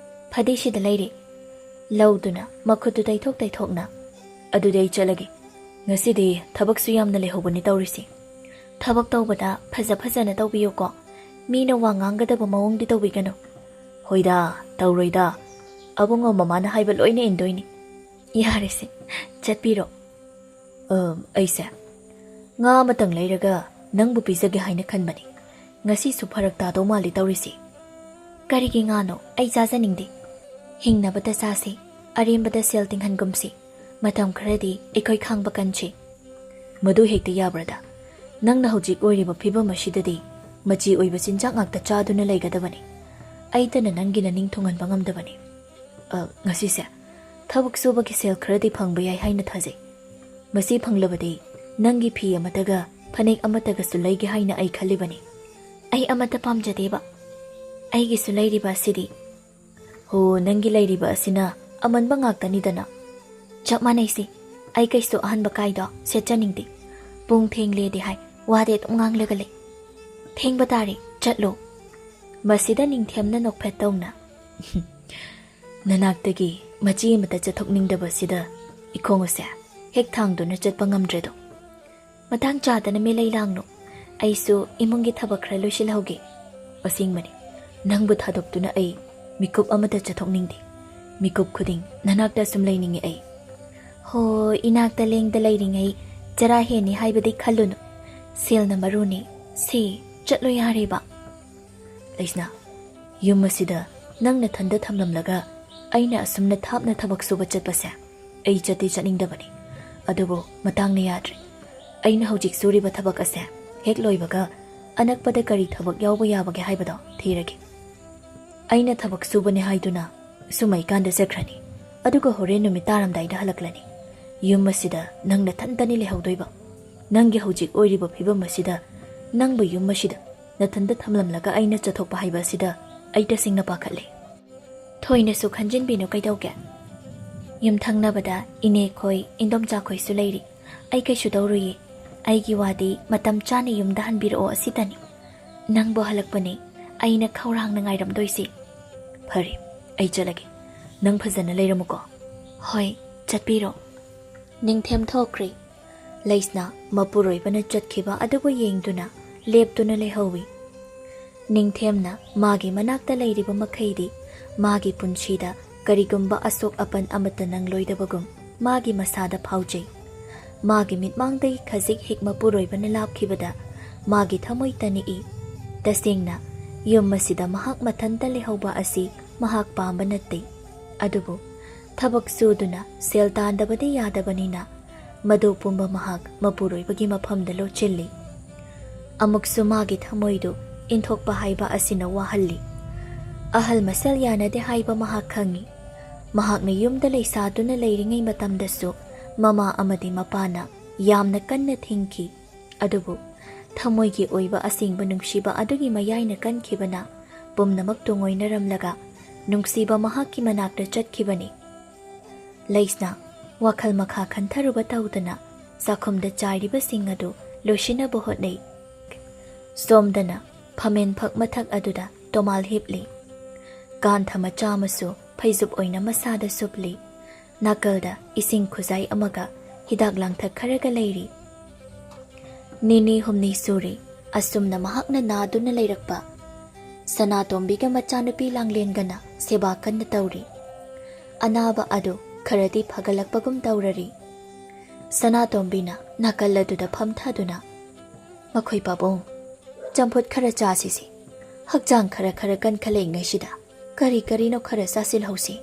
ꯐꯗꯤꯁꯤꯗ ꯂꯩꯔꯦ ꯂꯧꯗꯨꯅ ꯃꯈꯨꯠꯇꯨ ꯇꯩꯊꯣꯛ ꯇꯩꯊꯣꯛꯅ꯫ ꯑꯗꯨꯗꯤ ꯑꯩ ꯆꯠꯂꯒꯦ꯫ ꯉꯁꯤꯗꯤ ꯊꯕꯛꯁꯨ ꯌꯥꯝꯅ ꯂꯩꯍꯧꯕꯅꯤ ꯇꯧꯔꯤꯁꯤ꯫ ꯊꯕꯛ ꯇꯧꯕꯗ ꯐꯖ ꯐꯖꯅ ꯇꯧꯕꯤꯌꯨꯀꯣ꯫ ꯃꯤꯅ ꯋꯥ ꯉꯥꯡꯒꯗꯕ ꯃꯑꯣꯡꯗꯤ ꯇꯧꯕꯤꯒꯅꯨ꯫ ꯍꯣꯏꯗ, ꯇꯧꯔꯣꯏꯗ꯫ ꯑꯕꯨꯡꯉꯣ ꯃꯃꯥꯅ ꯍꯥꯏꯕ ꯂꯣꯏꯅ ꯏꯟꯗꯣꯏꯅꯤ꯫ ꯌꯥꯔꯦꯁꯦ, ꯆꯠꯄꯤꯔꯣ꯫ ꯑ, ꯑꯩꯁꯦ ꯉꯥ ꯑꯃꯇꯪ ꯂꯩꯔꯒ ꯅꯪꯕꯨ ꯄꯤꯖꯒꯦ ꯍꯥꯏꯅ ꯈꯟꯕꯅꯤ꯫ ꯉꯁꯤꯁꯨ ꯐꯔꯛ ꯇꯥꯗꯧ ꯃꯥꯜꯂꯤ ꯇꯧꯔꯤꯁꯤ꯫ ꯀꯔꯤꯒꯤ ꯉꯥꯅꯣ? ꯑꯩ ꯆꯥꯖꯅꯤꯡꯗꯦ꯫ ꯍꯤꯡꯅꯕꯗ ꯆꯥꯁꯤ, ꯑꯔꯦꯝꯕꯗ ꯁꯦꯜ ꯇꯤꯡꯍꯟꯒꯨꯝꯁꯤ꯫ ꯃꯇꯝ ꯈꯔꯗꯤ ꯑꯩꯈꯣꯏ ꯈꯥꯡꯕ ꯀꯟꯁꯤ꯫ ꯃꯗꯨ ꯍꯦꯛꯇ ꯌꯥꯕ꯭ꯔꯗ? ꯅꯪꯅ ꯍꯧꯖꯤꯛ ꯑꯣꯏꯔꯤꯕ ꯐꯤꯕꯝ ꯑꯁꯤꯗꯗꯤ ꯃꯆꯤ ꯑꯣꯏꯕ ꯆꯤꯟꯖꯥꯛ ꯉꯥꯛꯇ ꯆꯥꯗꯨꯅ ꯂꯩꯒꯗꯕꯅꯤ꯫ ꯑꯩꯇꯅ ꯅꯪꯒꯤ ꯅꯅꯤꯡ ꯊꯨꯡꯍꯟꯕ ꯉꯝꯗꯕꯅꯤ꯫ ꯑ, ꯉꯁꯤꯁꯦ ꯊꯕꯛ ꯁꯨꯕꯒꯤ ꯁꯦꯜ ꯈꯔꯗꯤ ꯐꯪꯕ ꯌꯥꯏ ꯍꯥꯏꯅ ꯊꯥꯖꯩ꯫ ꯃꯁꯤ ꯐꯪꯂꯕꯗꯤ ꯅꯪꯒꯤ ꯐꯤ ꯑꯃꯠꯇꯒ ꯐꯅꯦꯛ ꯑꯃꯠꯇꯒꯁꯨ ꯂꯩꯒꯦ ꯍꯥꯏꯅ ꯑꯩ ꯈꯜꯂꯤꯕꯅꯤ꯫ ꯑꯩ ꯑꯃꯠꯇ ꯄꯥꯝꯖꯗꯦꯕ꯫ ꯑꯩꯒꯤꯁꯨ ꯂꯩꯔꯤꯕ ꯑꯁꯤꯗꯤ꯫ ꯍꯣ, ꯅꯪꯒꯤ ꯂꯩꯔꯤꯕ ꯑꯁꯤꯅ ꯑꯃꯟꯕ ꯉꯥꯛꯇꯅꯤꯗꯅ꯫ ꯆꯞ ꯃꯥꯟꯅꯩꯁꯦ꯫ ꯑꯩ ꯀꯩꯁꯨ ꯑꯍꯟꯕ ꯀꯥꯏꯗꯣ ꯁꯦꯠꯆꯅꯤꯡꯗꯦ꯫ ꯄꯨꯡ ꯊꯦꯡꯂꯦꯗꯤ ꯍꯥꯏ, ꯋꯥꯗꯤ ꯑꯗꯨꯝ ꯉꯥꯡꯂꯒ ꯂꯩ꯫ ꯊꯦꯡꯕ ꯇꯥꯔꯦ, ꯆꯠꯂꯣ꯫ ꯃꯁꯤꯗ ꯅꯤꯡꯊꯦꯝꯅ ꯅꯣꯛꯐꯦꯠ ꯇꯧꯅ꯫ ꯅꯅꯥꯛꯇꯒꯤ ꯃꯆꯤ ꯑꯃꯠꯇ ꯆꯠꯊꯣꯛꯅꯤꯡꯗꯕꯁꯤꯗ ꯏꯈꯣꯡ ꯑꯁꯦ ꯍꯦꯛ ꯊꯥꯡꯗꯨꯅ ꯆꯠꯄ ꯉꯝꯗ꯭ꯔꯦꯗꯣ꯫ ꯃꯇꯥꯡ ꯆꯥꯗꯅ ꯃꯦꯂꯩ ꯂꯥꯡꯅꯨ꯫ ꯑꯩꯁꯨ ꯏꯃꯨꯡꯒꯤ ꯊꯕꯛ ꯈꯔ ꯂꯣꯏꯁꯤꯜꯍꯧꯒꯦ꯫ ꯑꯁꯦꯡꯕꯅꯤ, ꯅꯪꯕꯨ ꯊꯥꯗꯣꯛꯇꯨꯅ ꯑꯩ ꯃꯤꯀꯨꯞ ꯑꯃꯠꯇ ꯆꯠꯊꯣꯛꯅꯤꯡꯗꯦ꯫ ꯃꯤꯀꯨꯞ ꯈꯨꯗꯤꯡ ꯅꯅꯥꯛꯇ ꯁꯨꯝ ꯂꯩꯅꯤꯡꯉꯤ ꯑꯩ꯫ ꯍꯣ, ꯏꯅꯥꯛꯇ ꯂꯦꯡꯗ ꯂꯩꯔꯤꯉꯩ ꯆꯔꯥ ꯍꯦꯟꯅꯤ ꯍꯥꯏꯕꯗꯤ ꯈꯜꯂꯨꯅꯨ꯫ ꯁꯦꯜꯅ ꯃꯔꯨꯅꯤ꯫ ꯁꯤ, ꯆꯠꯂꯣ ꯌꯥꯔꯦꯕ꯫ ꯂꯩꯁꯅꯥ, ꯌꯨꯝ ꯑꯁꯤꯗ ꯅꯪ ꯅꯊꯟꯗ ꯊꯝꯂꯝꯂꯒ ꯑꯩꯅ ꯑꯁꯨꯝꯅ ꯊꯥꯞꯅ ꯊꯕꯛ ꯁꯨꯕ ꯆꯠꯄꯁꯦ ꯑꯩ ꯆꯠꯇꯤ ꯆꯠꯅꯤꯡꯗꯕꯅꯤ꯫ ꯑꯗꯨꯕꯨ ꯃꯇꯥꯡꯅ ꯌꯥꯗ꯭ꯔꯦ꯫ ꯑꯩꯅ ꯍꯧꯖꯤꯛ ꯁꯨꯔꯤꯕ ꯊꯕꯛ ꯑꯁꯦ ꯍꯦꯛ ꯂꯣꯏꯕꯒ ꯑꯅꯛꯄꯗ ꯀꯔꯤ ꯊꯕꯛ ꯌꯥꯎꯕ ꯌꯥꯕꯒꯦ ꯍꯥꯏꯕꯗꯣ ꯊꯤꯔꯒꯦ꯫ ꯑꯩꯅ ꯊꯕꯛ ꯁꯨꯕꯅꯦ ꯍꯥꯏꯗꯨꯅ ꯁꯨꯝꯃꯩꯀꯥꯟꯗ ꯆꯠꯈ꯭ꯔꯅꯤ, ꯑꯗꯨꯒ ꯍꯣꯔꯦꯟ ꯅꯨꯃꯤꯠ ꯇꯥꯔꯝꯗꯥꯏꯗ ꯍꯜꯂꯛꯂꯅꯤ꯫ ꯌꯨꯝ ꯑꯁꯤꯗ ꯅꯪ ꯅꯊꯟꯇꯅꯤ ꯂꯩꯍꯧꯗꯣꯏꯕ꯫ ꯅꯪꯒꯤ ꯍꯧꯖꯤꯛ ꯑꯣꯏꯔꯤꯕ ꯐꯤꯕꯝ ꯑꯁꯤꯗ, ꯅꯪꯕꯨ ꯌꯨꯝ ꯑꯁꯤꯗ ꯅꯊꯟꯇ ꯊꯝꯂꯝꯂꯒ ꯑꯩꯅ ꯆꯠꯊꯣꯛꯄ ꯍꯥꯏꯕ ꯑꯁꯤꯗ ꯑꯩ ꯇꯁꯦꯡꯅ ꯄꯥꯈꯠꯂꯦ꯫ ꯊꯣꯏꯅꯁꯨ ꯈꯟꯖꯤꯟꯕꯤꯅꯨ, ꯀꯩꯗꯧꯒꯦ? ꯌꯨꯝꯊꯪꯅꯕꯗ ꯏꯅꯦꯈꯣꯏ, ꯏꯟꯗꯣꯝꯆꯥꯈꯣꯏꯁꯨ ꯂꯩꯔꯤ꯫ ꯑꯩ ꯀꯩꯁꯨ ꯇꯧꯔꯨꯏꯌꯦ꯫ ꯑꯩꯒꯤ ꯋꯥꯗꯤ ꯃꯇꯝ ꯆꯥꯅ ꯌꯨꯝꯗ ꯍꯟꯕꯤꯔꯛꯑꯣ ꯑꯁꯤꯇꯅꯤ꯫ ꯅꯪꯕꯨ ꯍꯜꯂꯛꯄꯅꯦ ꯑꯩꯅ ꯈꯧꯔꯥꯡꯅ ꯉꯥꯏꯔꯝꯗꯣꯏꯁꯦ꯫ ꯐꯔꯦ, ꯑꯩ ꯆꯠꯂꯒꯦ꯫ ꯅꯪ ꯐꯖꯅ ꯂꯩꯔꯝꯃꯨꯀꯣ꯫ ꯍꯣꯏ, ꯆꯠꯄꯤꯔꯣ꯫ ꯅꯤꯡꯊꯦꯝ ꯊꯣꯛꯈ꯭ꯔꯦ꯫ ꯂꯩꯁꯅꯥ ꯃꯄꯨꯔꯣꯏꯕꯅ ꯆꯠꯈꯤꯕ ꯑꯗꯨꯕꯨ ꯌꯦꯡꯗꯨꯅ ꯂꯦꯞꯇꯨꯅ ꯂꯩꯍꯧꯏ꯫ ꯅꯤꯡꯊꯦꯝꯅ ꯃꯥꯒꯤ ꯃꯅꯥꯛꯇ ꯂꯩꯔꯤꯕ ꯃꯈꯩꯗꯤ ꯃꯥꯒꯤ ꯄꯨꯟꯁꯤꯗ ꯀꯔꯤꯒꯨꯝꯕ ꯑꯁꯣꯛ ꯑꯄꯟ ꯑꯃꯠꯇ ꯅꯪꯂꯣꯏꯗꯕꯒꯨꯝ ꯃꯥꯒꯤ ꯃꯁꯥꯗ ꯐꯥꯎꯖꯩ꯫ ꯃꯥꯒꯤ ꯃꯤꯠꯃꯥꯡꯗꯒꯤ ꯈꯖꯤꯛ ꯍꯦꯛ ꯃꯄꯨꯔꯣꯏꯕꯅ ꯂꯥꯞꯈꯤꯕꯗ ꯃꯥꯒꯤ ꯊꯃꯣꯏ ꯇꯅꯤꯛꯏ꯫ ꯇꯁꯦꯡꯅ, ꯌꯨꯝ ꯑꯁꯤꯗ ꯃꯍꯥꯛ ꯃꯊꯟꯇ ꯂꯩꯍꯧꯕ ꯑꯁꯤ ꯃꯍꯥꯛ ꯄꯥꯝꯕ ꯅꯠꯇꯦ꯫ ꯑꯗꯨꯕꯨ ꯊꯕꯛ ꯁꯨꯗꯨꯅ ꯁꯦꯜ ꯇꯥꯟꯗꯕꯗꯤ ꯌꯥꯗꯕꯅꯤꯅ ꯃꯗꯨ ꯄꯨꯝꯕ ꯃꯍꯥꯛ ꯃꯄꯨꯔꯣꯏꯕꯒꯤ ꯃꯐꯝꯗ ꯂꯣꯠꯁꯤꯜꯂꯤ꯫ ꯑꯃꯨꯛꯁꯨ ꯃꯥꯒꯤ ꯊꯃꯣꯏꯗꯨ ꯏꯟꯊꯣꯛꯄ ꯍꯥꯏꯕ ꯑꯁꯤꯅ ꯋꯥꯍꯜꯂꯤ꯫ ꯑꯍꯜ ꯃꯁꯦꯜ ꯌꯥꯅꯗꯦ ꯍꯥꯏꯕ ꯃꯍꯥꯛ ꯈꯪꯏ꯫ ꯃꯍꯥꯛꯅ ꯌꯨꯝꯗ ꯂꯩꯁꯥꯗꯨꯅ ꯂꯩꯔꯤꯉꯩ ꯃꯇꯝꯗꯁꯨ ꯃꯃꯥ ꯑꯃꯗꯤ ꯃꯄꯥꯅ ꯌꯥꯝꯅ ꯀꯟꯅ ꯊꯤꯡꯈꯤ꯫ ꯑꯗꯨꯕꯨ ꯊꯃꯣꯏꯒꯤ ꯑꯣꯏꯕ ꯑꯁꯦꯡꯕ ꯅꯨꯡꯁꯤꯕ ꯑꯗꯨꯒꯤ ꯃꯌꯥꯏꯅ ꯀꯟꯈꯤꯕꯅ ꯄꯨꯝꯅꯃꯛ ꯇꯨꯡꯑꯣꯏꯅꯔꯝꯂꯒ ꯅꯨꯡꯁꯤꯕ ꯃꯍꯥꯛꯀꯤ ꯃꯅꯥꯛꯇ ꯆꯠꯈꯤꯕꯅꯤ꯫ ꯂꯩꯁꯅ ꯋꯥꯈꯜ ꯃꯈꯥ ꯈꯟꯊꯔꯨꯕ ꯇꯧꯗꯅ ꯆꯥꯛꯈꯨꯝꯗ ꯆꯥꯏꯔꯤꯕꯁꯤꯡ ꯑꯗꯨ ꯂꯣꯏꯁꯤꯟꯅꯕ ꯍꯣꯠꯅꯩ꯫ ꯁꯣꯝꯗꯅ ꯐꯝꯃꯦꯟ ꯐꯛ ꯃꯊꯛ ꯑꯗꯨꯗ ꯇꯣꯃꯥꯜ ꯍꯤꯞꯂꯤ꯫ ꯀꯥꯟꯊ ꯃꯆꯥ ꯑꯃꯁꯨ ꯐꯩꯖꯨꯞ ꯑꯣꯏꯅ ꯃꯁꯥꯗ ꯁꯨꯞꯂꯤ꯫ ꯅꯥꯀꯜꯗ ꯏꯁꯤꯡ ꯈꯨꯖꯥꯏ ꯑꯃꯒ ꯍꯤꯗꯥꯛ ꯂꯥꯡꯊꯛ ꯈꯔꯒ ꯂꯩꯔꯤ꯫ ꯅꯤꯅꯤ ꯍꯨꯝꯅꯤ ꯁꯨꯔꯦ ꯑꯁꯨꯝꯅ ꯃꯍꯥꯛꯅ ꯅꯥꯗꯨꯅ ꯂꯩꯔꯛꯄ꯫ ꯁꯅꯥꯇꯣꯝꯕꯤꯒ ꯃꯆꯥꯅꯨꯄꯤ ꯂꯥꯡꯂꯦꯟꯒꯅ ꯁꯦꯕꯥ ꯀꯟꯅ ꯇꯧꯔꯤ꯫ ꯑꯅꯥꯕ ꯑꯗꯨ ꯈꯔꯗꯤ ꯐꯒꯠꯂꯛꯄꯒꯨꯝ ꯇꯧꯔꯔꯤ꯫ ꯁꯅꯥꯇꯣꯝꯕꯤꯅ ꯅꯥꯀꯜ ꯑꯗꯨꯗ ꯐꯝꯊꯗꯨꯅ, "ꯃꯈꯣꯏ ꯄꯥꯕꯨꯡ, ꯆꯝꯐꯨꯠ ꯈꯔ ꯆꯥꯁꯤꯁꯦ꯫ ꯍꯛꯆꯥꯡ ꯈꯔ ꯈꯔ ꯀꯟꯈꯠꯂꯛꯏꯉꯩꯁꯤꯗ ꯀꯔꯤ ꯀꯔꯤꯅꯣ ꯈꯔ ꯆꯥꯁꯤꯜꯍꯧꯁꯤ"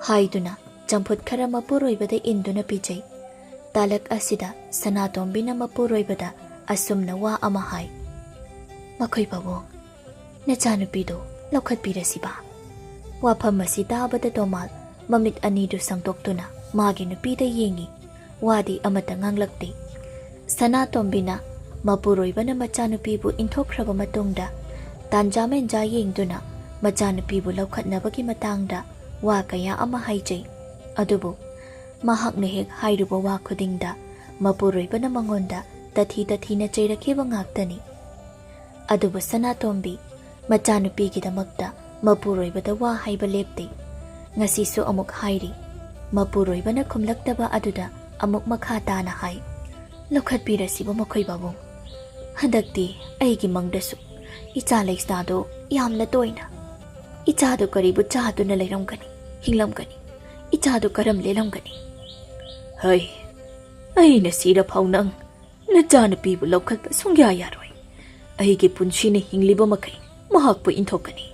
ꯍꯥꯏꯗꯨꯅ ꯆꯝꯐꯨꯠ ꯈꯔ ꯃꯄꯨꯔꯣꯏꯕꯗ ꯏꯟꯗꯨꯅ ꯄꯤꯖꯩ꯫ ꯇꯥꯂꯛ ꯑꯁꯤꯗ ꯁꯅꯥꯇꯣꯝꯕꯤꯅ ꯃꯄꯨꯔꯣꯏꯕꯗ ꯑꯁꯨꯝꯅ ꯋꯥ ꯑꯃ ꯍꯥꯏ꯫ ꯃꯈꯣꯏ ꯄꯥꯕꯨꯡ, ꯅꯆꯥꯅꯨꯄꯤꯗꯨ ꯂꯧꯈꯠꯄꯤꯔꯁꯤꯕ꯫ ꯋꯥꯐꯝ ꯑꯁꯤ ꯇꯥꯕꯗ ꯇꯣꯃꯥꯜ ꯃꯃꯤꯠ ꯑꯅꯤꯗꯨ ꯁꯪꯗꯣꯛꯇꯨꯅ ꯃꯥꯒꯤ ꯅꯨꯄꯤꯗ ꯌꯦꯡꯏ꯫ ꯋꯥꯗꯤ ꯑꯃꯠꯇ ꯉꯥꯡꯂꯛꯇꯦ꯫ ꯁꯅꯥꯇꯣꯝꯕꯤꯅ ꯃꯄꯨꯔꯣꯏꯕꯅ ꯃꯆꯥꯅꯨꯄꯤꯕꯨ ꯏꯟꯊꯣꯛꯈ꯭ꯔꯕ ꯃꯇꯨꯡꯗ ꯇꯥꯟꯖꯥ ꯃꯦꯟꯖꯥ ꯌꯦꯡꯗꯨꯅ ꯃꯆꯥꯅꯨꯄꯤꯕꯨ ꯂꯧꯈꯠꯅꯕꯒꯤ ꯃꯇꯥꯡꯗ ꯋꯥ ꯀꯌꯥ ꯑꯃ ꯍꯥꯏꯖꯩ꯫ ꯑꯗꯨꯕꯨ ꯃꯍꯥꯛꯅ ꯍꯦꯛ ꯍꯥꯏꯔꯨꯕ ꯋꯥ ꯈꯨꯗꯤꯡꯗ ꯃꯄꯨꯔꯣꯏꯕꯅ ꯃꯉꯣꯟꯗ ꯇꯊꯤ ꯇꯊꯤꯅ ꯆꯩꯔꯛꯈꯤꯕ ꯉꯥꯛꯇꯅꯤ꯫ ꯑꯗꯨꯕꯨ ꯁꯅꯥꯇꯣꯝꯕꯤ ꯃꯆꯥꯅꯨꯄꯤꯒꯤꯗꯃꯛꯇ ꯃꯄꯨꯔꯣꯏꯕꯗ ꯋꯥ ꯍꯥꯏꯕ ꯂꯦꯞꯇꯦ꯫ ꯉꯁꯤꯁꯨ ꯑꯃꯨꯛ ꯍꯥꯏꯔꯤ꯫ ꯃꯄꯨꯔꯣꯏꯕꯅ ꯈꯨꯝꯂꯛꯇꯕ ꯑꯗꯨꯗ ꯑꯃꯨꯛ ꯃꯈꯥ ꯇꯥꯅ ꯍꯥꯏ, "ꯂꯧꯈꯠꯄꯤꯔꯁꯤꯕ ꯃꯈꯣꯏ ꯄꯥꯕꯨꯡ꯫ ꯍꯟꯗꯛꯇꯤ ꯑꯩꯒꯤ ꯃꯪꯗꯁꯨ ꯏꯆꯥ ꯂꯩꯁꯅꯥꯗꯣ ꯌꯥꯝꯅ ꯇꯣꯏꯅ ꯏꯆꯥꯗꯣ ꯀꯔꯤꯕꯨ ꯆꯥꯗꯨꯅ ꯂꯩꯔꯝꯒꯅꯤ, ꯍꯤꯡꯂꯝꯒꯅꯤ, ꯏꯆꯥꯗꯣ ꯀꯔꯝ ꯂꯦꯜꯂꯝꯒꯅꯤ?" ꯍꯩ, ꯑꯩꯅ ꯁꯤꯔ ꯐꯥꯎ ꯅꯪ ꯅꯆꯥꯅꯨꯄꯤꯕꯨ ꯂꯧꯈꯠꯄ ꯁꯨꯡꯌꯥ ꯌꯥꯔꯣꯏ꯫ ꯑꯩꯒꯤ ꯄꯨꯟꯁꯤꯅ ꯍꯤꯡꯂꯤꯕ ꯃꯈꯩ ꯃꯍꯥꯛꯄꯨ ꯏꯟꯊꯣꯛꯀꯅꯤ꯫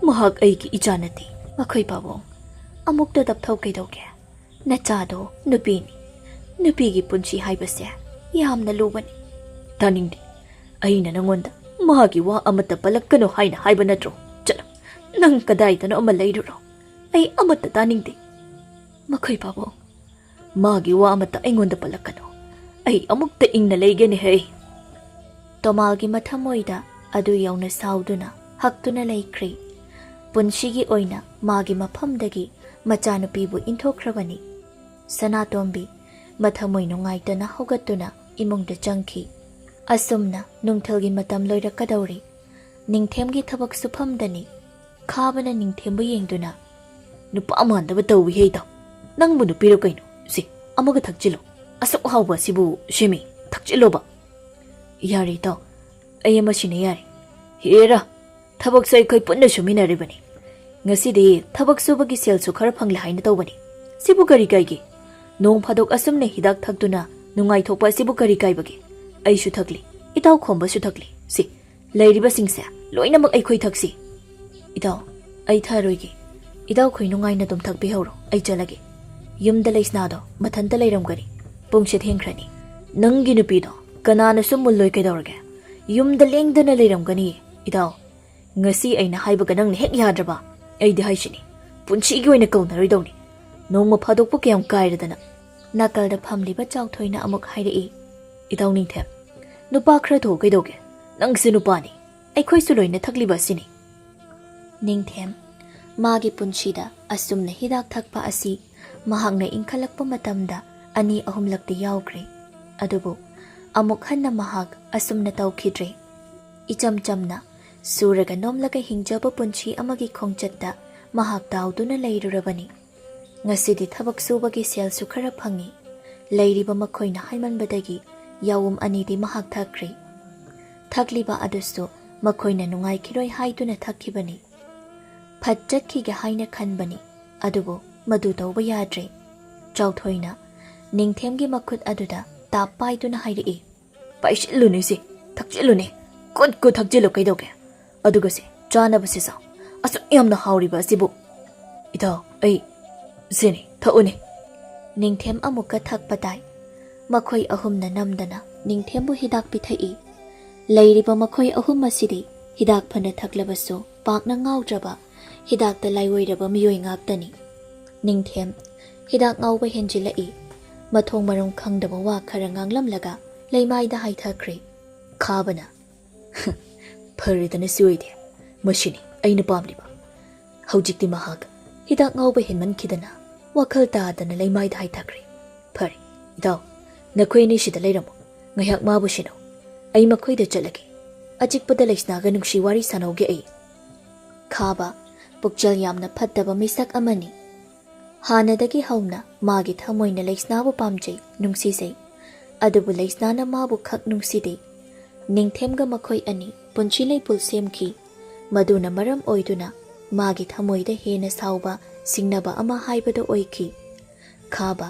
ꯃꯍꯥꯛ ꯑꯩꯒꯤ ꯏꯆꯥ ꯅꯠꯇꯦ꯫ ꯃꯈꯣꯏ ꯄꯥꯕꯨꯡ, ꯑꯃꯨꯛꯇ ꯇꯞꯊꯧ ꯀꯩꯗꯧꯒꯦ? ꯅꯆꯥꯗꯣ ꯅꯨꯄꯤꯅꯤ꯫ ꯅꯨꯄꯤꯒꯤ ꯄꯨꯟꯁꯤ ꯍꯥꯏꯕꯁꯦ ꯌꯥꯝꯅ ꯂꯨꯕꯅꯤ꯫ ꯇꯥꯅꯤꯡꯗꯦ꯫ ꯑꯩꯅ ꯅꯉꯣꯟꯗ ꯃꯥꯒꯤ ꯋꯥ ꯑꯃꯠꯇ ꯄꯜꯂꯛꯀꯅꯨ ꯍꯥꯏꯅ ꯍꯥꯏꯕ ꯅꯠꯇ꯭ꯔꯣ? ꯆꯠꯂꯣ, ꯅꯪ ꯀꯗꯥꯏꯗꯅꯣ ꯑꯃ ꯂꯩꯔꯨꯔꯣ꯫ ꯑꯩ ꯑꯃꯠꯇ ꯇꯥꯅꯤꯡꯗꯦ꯫ ꯃꯈꯣꯏ ꯄꯥꯕꯨꯡ, ꯃꯥꯒꯤ ꯋꯥ ꯑꯃꯠꯇ ꯑꯩꯉꯣꯟꯗ ꯄꯜꯂꯛꯀꯅꯨ꯫ ꯑꯩ ꯑꯃꯨꯛꯇ ꯏꯪꯅ ꯂꯩꯒꯦꯅꯦ ꯍꯦ꯫ ꯇꯣꯃꯥꯜꯒꯤ ꯃꯊꯃꯣꯏꯗ ꯑꯗꯨ ꯌꯧꯅ ꯁꯥꯎꯗꯨꯅ ꯍꯛꯇꯨꯅ ꯂꯩꯈ꯭ꯔꯦ꯫ ꯄꯨꯟꯁꯤꯒꯤ ꯑꯣꯏꯅ ꯃꯥꯒꯤ ꯃꯐꯝꯗꯒꯤ ꯃꯆꯥꯅꯨꯄꯤꯕꯨ ꯏꯟꯊꯣꯛꯈ꯭ꯔꯕꯅꯤ꯫ ꯁꯅꯥꯇꯣꯝꯕꯤ ꯃꯊꯃꯣꯏ ꯅꯨꯡꯉꯥꯏꯇꯅ ꯍꯧꯒꯠꯇꯨꯅ ꯏꯃꯨꯡꯗ ꯆꯪꯈꯤ꯫ ꯑꯁꯨꯝꯅ ꯅꯨꯡꯊꯤꯜꯒꯤ ꯃꯇꯝ ꯂꯣꯏꯔꯛꯀꯗꯧꯔꯤ꯫ ꯅꯤꯡꯊꯦꯝꯒꯤ ꯊꯕꯛ ꯁꯨꯐꯝꯗꯅꯤ꯫ ꯈꯥꯕꯅ ꯅꯤꯡꯊꯦꯝꯕꯨ ꯌꯦꯡꯗꯨꯅ, "ꯅꯨꯄꯥ ꯃꯥꯟꯗꯕ ꯇꯧꯏꯍꯦ ꯏꯇꯥꯎ꯫ ꯅꯪꯕꯨ ꯅꯨꯄꯤꯔꯣ ꯀꯩꯅꯣ? ꯁꯤ, ꯑꯃꯒ ꯊꯛꯆꯤꯜꯂꯣ꯫ ꯑꯁꯨꯛ ꯍꯥꯎꯕ ꯑꯁꯤꯕꯨ ꯁꯤꯃꯤ, ꯊꯛꯆꯤꯜꯂꯣꯕ꯫" "ꯌꯥꯔꯦ ꯏꯇꯥꯎ, ꯑꯩ ꯑꯃ ꯁꯤꯟꯅ ꯌꯥꯔꯦ꯫" "ꯍꯦꯔꯥ, ꯊꯕꯛꯁꯨ ꯑꯩꯈꯣꯏ ꯄꯨꯟꯅ ꯁꯨꯃꯤꯟꯅꯔꯤꯕꯅꯤ꯫ ꯉꯁꯤꯗꯤ ꯊꯕꯛ ꯁꯨꯕꯒꯤ ꯁꯦꯜꯁꯨ ꯈꯔ ꯐꯪꯂꯦ ꯍꯥꯏꯅ ꯇꯧꯕꯅꯤ꯫ ꯁꯤꯕꯨ ꯀꯔꯤ ꯀꯥꯏꯒꯦ? ꯅꯣꯡ ꯐꯥꯗꯣꯛ ꯑꯁꯨꯝꯅ ꯍꯤꯗꯥꯛ ꯊꯛꯇꯨꯅ ꯅꯨꯡꯉꯥꯏꯊꯣꯛꯄ ꯑꯁꯤꯕꯨ ꯀꯔꯤ ꯀꯥꯏꯕꯒꯦ? ꯑꯩꯁꯨ ꯊꯛꯂꯤ, ꯏꯇꯥꯎ ꯈꯣꯝꯕꯁꯨ ꯊꯛꯂꯤ꯫ ꯁꯤ, ꯂꯩꯔꯤꯕꯁꯤꯡꯁꯦ ꯂꯣꯏꯅꯃꯛ ꯑꯩꯈꯣꯏ ꯊꯛꯁꯤ꯫" "ꯏꯇꯥꯎ, ꯑꯩ ꯊꯛꯑꯔꯣꯏꯒꯦ꯫ ꯏꯇꯥꯎꯈꯣꯏ ꯅꯨꯡꯉꯥꯏꯅ ꯑꯗꯨꯝ ꯊꯛꯄꯤꯍꯧꯔꯣ, ꯑꯩ ꯆꯠꯂꯒꯦ꯫ ꯌꯨꯝꯗ ꯂꯩꯁꯅꯥꯗꯣ ꯃꯊꯟꯇ ꯂꯩꯔꯝꯒꯅꯤ꯫ ꯄꯨꯡꯁꯦ ꯊꯦꯡꯈ꯭ꯔꯅꯤ꯫ ꯅꯪꯒꯤ ꯅꯨꯄꯤꯗꯣ ꯀꯅꯥꯅꯁꯨ ꯃꯨꯜꯂꯣꯏ ꯀꯩꯗꯧꯔꯒꯦ? ꯌꯨꯝꯗ ꯂꯦꯡꯗꯅ ꯂꯩꯔꯝꯒꯅꯤ, ꯏꯇꯥꯎ꯫ ꯉꯁꯤ ꯑꯩꯅ ꯍꯥꯏꯕꯒ ꯅꯪꯅ ꯍꯦꯛ ꯌꯥꯗ꯭ꯔꯕ꯫ ꯑꯩꯗꯤ ꯍꯥꯏꯁꯤꯅꯤ, ꯄꯨꯟꯁꯤꯒꯤ ꯑꯣꯏꯅ ꯀꯧꯅꯔꯣꯏꯗꯧꯅꯤ꯫ ꯅꯣꯡꯃ ꯐꯥꯗꯣꯛꯄꯨ ꯀꯌꯥꯝ ꯀꯥꯏꯔꯗꯅ꯫ ꯅꯥꯀꯜꯗ ꯐꯝꯂꯤꯕ ꯆꯥꯎꯊꯣꯏꯅ ꯑꯃꯨꯛ ꯍꯥꯏꯔꯛꯏ, "ꯏꯇꯥꯎ ꯅꯤꯡꯊꯦꯝ, ꯅꯨꯄꯥ ꯈꯔ ꯊꯣꯛꯎ ꯀꯩꯗꯧꯒꯦ? ꯅꯪꯁꯦ ꯅꯨꯄꯥꯅꯤ, ꯑꯩꯈꯣꯏꯁꯨ ꯂꯣꯏꯅ ꯊꯛꯂꯤꯕ ꯑꯁꯤꯅꯤ꯫" ꯅꯤꯡꯊꯦꯝ ꯃꯥꯒꯤ ꯄꯨꯟꯁꯤꯗ ꯑꯁꯨꯝꯅ ꯍꯤꯗꯥꯛ ꯊꯛꯄ ꯑꯁꯤ ꯃꯍꯥꯛꯅ ꯏꯟꯈꯠꯂꯛꯄ ꯃꯇꯝꯗ ꯑꯅꯤ ꯑꯍꯨꯝꯂꯛꯇꯤ ꯌꯥꯎꯈ꯭ꯔꯦ꯫ ꯑꯗꯨꯕꯨ ꯑꯃꯨꯛ ꯍꯟꯅ ꯃꯍꯥꯛ ꯑꯁꯨꯝꯅ ꯇꯧꯈꯤꯗ꯭ꯔꯦ꯫ ꯏꯆꯝ ꯆꯝꯅ ꯁꯨꯔꯒ ꯅꯣꯝꯂꯒ ꯍꯤꯡꯖꯕ ꯄꯨꯟꯁꯤ ꯑꯃꯒꯤ ꯈꯣꯡꯆꯠꯇ ꯃꯍꯥꯛ ꯇꯥꯎꯗꯨꯅ ꯂꯩꯔꯨꯔꯕꯅꯤ꯫ ꯉꯁꯤꯗꯤ ꯊꯕꯛ ꯁꯨꯕꯒꯤ ꯁꯦꯜꯁꯨ ꯈꯔ ꯐꯪꯉꯤ꯫ ꯂꯩꯔꯤꯕ ꯃꯈꯣꯏꯅ ꯍꯥꯏꯃꯟꯕꯗꯒꯤ ꯌꯥꯋꯨꯝ ꯑꯅꯤꯗꯤ ꯃꯍꯥꯛ ꯊꯛꯈ꯭ꯔꯦ꯫ ꯊꯛꯂꯤꯕ ꯑꯗꯨꯁꯨ ꯃꯈꯣꯏꯅ ꯅꯨꯡꯉꯥꯏꯈꯤꯔꯣꯏ ꯍꯥꯏꯗꯨꯅ ꯊꯛꯈꯤꯕꯅꯤ꯫ ꯐꯠ ꯆꯠꯈꯤꯒꯦ ꯍꯥꯏꯅ ꯈꯟꯕꯅꯤ, ꯑꯗꯨꯕꯨ ꯃꯗꯨ ꯇꯧꯕ ꯌꯥꯗ꯭ꯔꯦ꯫ ꯆꯥꯎꯊꯣꯏꯅ ꯅꯤꯡꯊꯦꯝꯒꯤ ꯃꯈꯨꯠ ꯑꯗꯨꯗ ꯇꯥꯞ ꯄꯥꯏꯗꯨꯅ ꯍꯥꯏꯔꯛꯏ, "ꯄꯥꯏꯁꯤꯜꯂꯨꯅꯦ ꯁꯤ, ꯊꯛꯆꯤꯜꯂꯨꯅꯦ, ꯀꯨꯠ ꯀꯨꯠ ꯊꯛꯆꯤꯜꯂꯨ ꯀꯩꯗꯧꯒꯦ? ꯑꯗꯨꯒ ꯁꯤ ꯆꯥꯅꯕꯁꯤ ꯆꯥꯎ, ꯑꯁꯨꯛ ꯌꯥꯝꯅ ꯍꯥꯎꯔꯤꯕ ꯑꯁꯤꯕꯨ꯫" "ꯏꯇꯥꯎ, ꯑꯩ, ꯁꯤꯅꯤ, ꯊꯛꯎꯅꯦ꯫" ꯅꯤꯡꯊꯦꯝ ꯑꯃꯨꯛꯀ ꯊꯛꯄ ꯇꯥꯏ꯫ ꯃꯈꯣꯏ ꯑꯍꯨꯝꯅ ꯅꯝꯗꯅ ꯅꯤꯡꯊꯦꯝꯕꯨ ꯍꯤꯗꯥꯛ ꯄꯤꯊꯛꯏ꯫ ꯂꯩꯔꯤꯕ ꯃꯈꯣꯏ ꯑꯍꯨꯝ ꯑꯁꯤꯗꯤ ꯍꯤꯗꯥꯛ ꯐꯅ ꯊꯛꯂꯕꯁꯨ ꯄꯥꯛꯅ ꯉꯥꯎꯗ꯭ꯔꯕ, ꯍꯤꯗꯥꯛꯇ ꯂꯥꯏꯑꯣꯏꯔꯕ ꯃꯤꯑꯣꯏ ꯉꯥꯛꯇꯅꯤ꯫ ꯅꯤꯡꯊꯦꯝ ꯍꯤꯗꯥꯛ ꯉꯥꯎꯕ ꯍꯦꯟꯖꯤꯜꯂꯛꯏ꯫ ꯃꯊꯣꯡ ꯃꯔꯝ ꯈꯪꯗꯕ ꯋꯥ ꯈꯔ ꯉꯥꯡꯂꯝꯂꯒ ꯂꯩꯃꯥꯏꯗ ꯍꯥꯏꯊꯈ꯭ꯔꯦ꯫ ꯈꯥꯕꯅ, "ꯐꯔꯦꯗꯅ ꯁꯤ ꯑꯣꯏꯗꯦ, ꯃꯁꯤꯅꯤ ꯑꯩꯅ ꯄꯥꯝꯂꯤꯕ꯫" ꯍꯧꯖꯤꯛꯇꯤ ꯃꯍꯥꯛ ꯍꯤꯗꯥꯛ ꯉꯥꯎꯕ ꯍꯦꯟꯃꯟꯈꯤꯗꯅ ꯋꯥꯈꯜ ꯇꯥꯗꯅ ꯂꯩꯃꯥꯏꯗ ꯍꯥꯏꯊꯈ꯭ꯔꯦ꯫ "ꯐꯔꯦ, ꯏꯇꯥꯎ, ꯅꯈꯣꯏ ꯑꯅꯤ ꯁꯤꯗ ꯂꯩꯔꯝꯃꯨ, ꯉꯥꯏꯍꯥꯛ ꯃꯥꯕꯨ ꯁꯤꯟꯅꯧ꯫ ꯑꯩ ꯃꯈꯣꯏꯗ ꯆꯠꯂꯒꯦ꯫ ꯑꯆꯤꯛꯄꯗ ꯂꯩꯁꯅꯥꯒ ꯅꯨꯡꯁꯤ ꯋꯥꯔꯤ ꯁꯥꯟꯅꯧꯒꯦ ꯑꯩ꯫" ꯈꯥꯕ ꯄꯨꯛꯆꯦꯜ ꯌꯥꯝꯅ ꯐꯠꯇꯕ ꯃꯤꯁꯛ ꯑꯃꯅꯤ꯫ ꯍꯥꯟꯅꯗꯒꯤ ꯍꯧꯅ ꯃꯥꯒꯤ ꯊꯃꯣꯏꯅ ꯂꯩꯁꯅꯥꯕꯨ ꯄꯥꯝꯖꯩ, ꯅꯨꯡꯁꯤꯖꯩ꯫ ꯑꯗꯨꯕꯨ ꯂꯩꯁꯅꯥꯅ ꯃꯥꯕꯨ ꯈꯛ ꯅꯨꯡꯁꯤꯗꯦ꯫ ꯅꯤꯡꯊꯦꯝꯒ ꯃꯈꯣꯏ ꯑꯅꯤ ꯄꯨꯟꯁꯤ ꯂꯩꯄꯨꯜ ꯁꯦꯝꯈꯤ꯫ ꯃꯗꯨꯅ ꯃꯔꯝ ꯑꯣꯏꯗꯨꯅ ꯃꯥꯒꯤ ꯊꯃꯣꯏꯗ ꯍꯦꯟꯅ ꯁꯥꯎꯕ, ꯁꯤꯡꯅꯕ ꯑꯃ ꯍꯥꯏꯕꯗꯨ ꯑꯣꯏꯈꯤ꯫ ꯈꯥꯕ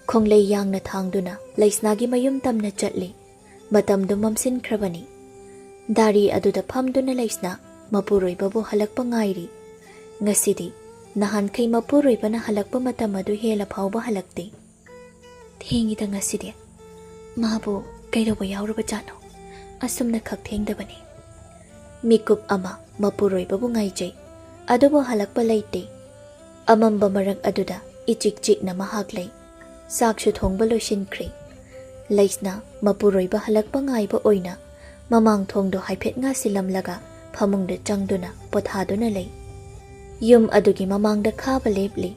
ꯈꯣꯡꯂꯩ ꯌꯥꯡꯅ ꯊꯥꯡꯗꯨꯅ ꯂꯩꯁꯅꯥꯒꯤ ꯃꯌꯨꯝ ꯇꯝꯅ ꯆꯠꯂꯤ꯫ ꯃꯇꯝꯗꯨ ꯃꯝꯁꯤꯟꯈ꯭ꯔꯕꯅꯤ꯫ ꯗꯥꯔꯤ ꯑꯗꯨꯗ ꯐꯝꯗꯨꯅ ꯂꯩꯁꯅꯥ ꯃꯄꯨꯔꯣꯏꯕꯕꯨ ꯍꯜꯂꯛꯄ ꯉꯥꯏꯔꯤ꯫ ꯉꯁꯤꯗꯤ ꯅꯍꯥꯟꯈꯩ ꯃꯄꯨꯔꯣꯏꯕꯅ ꯍꯜꯂꯛꯄ ꯃꯇꯝ ꯑꯗꯨ ꯍꯦꯜꯂ ꯐꯥꯎꯕ ꯍꯜꯂꯛꯇꯦ꯫ "ꯊꯦꯡꯉꯤꯗ ꯉꯁꯤꯗꯤ꯫ ꯃꯥꯕꯨ ꯀꯩꯗꯧꯕ ꯌꯥꯎꯔꯕꯖꯥꯠꯅꯣ? ꯑꯁꯨꯝꯅ ꯈꯛ ꯊꯦꯡꯗꯕꯅꯤ꯫ ꯃꯤꯀꯨꯞ ꯑꯃ ꯃꯄꯨꯔꯣꯏꯕꯕꯨ ꯉꯥꯏꯖꯩ, ꯑꯗꯨꯕꯨ ꯍꯜꯂꯛꯄ ꯂꯩꯇꯦ꯫ ꯑꯃꯝꯕ ꯃꯔꯛ ꯑꯗꯨꯗ ꯏꯆꯤꯛ ꯆꯤꯛꯅ ꯃꯍꯥꯛ ꯂꯩ꯫ ꯆꯥꯛꯁꯨ ꯊꯣꯡꯕ ꯂꯣꯏꯁꯤꯟꯈ꯭ꯔꯦ꯫ ꯂꯩꯁꯅꯥ ꯃꯄꯨꯔꯣꯏꯕ ꯍꯜꯂꯛꯄ ꯉꯥꯏꯕ ꯑꯣꯏꯅ ꯃꯃꯥꯡ ꯊꯣꯡꯗꯣ ꯍꯥꯏꯐꯦꯠ ꯉꯥꯁꯤꯜꯂꯝꯂꯒ ꯐꯃꯨꯡꯗ ꯆꯪꯗꯨꯅ ꯄꯣꯊꯥꯗꯨꯅ ꯂꯩ꯫ ꯌꯨꯝ ꯑꯗꯨꯒꯤ ꯃꯃꯥꯡꯗ ꯈꯥꯕ ꯂꯦꯞꯂꯤ꯫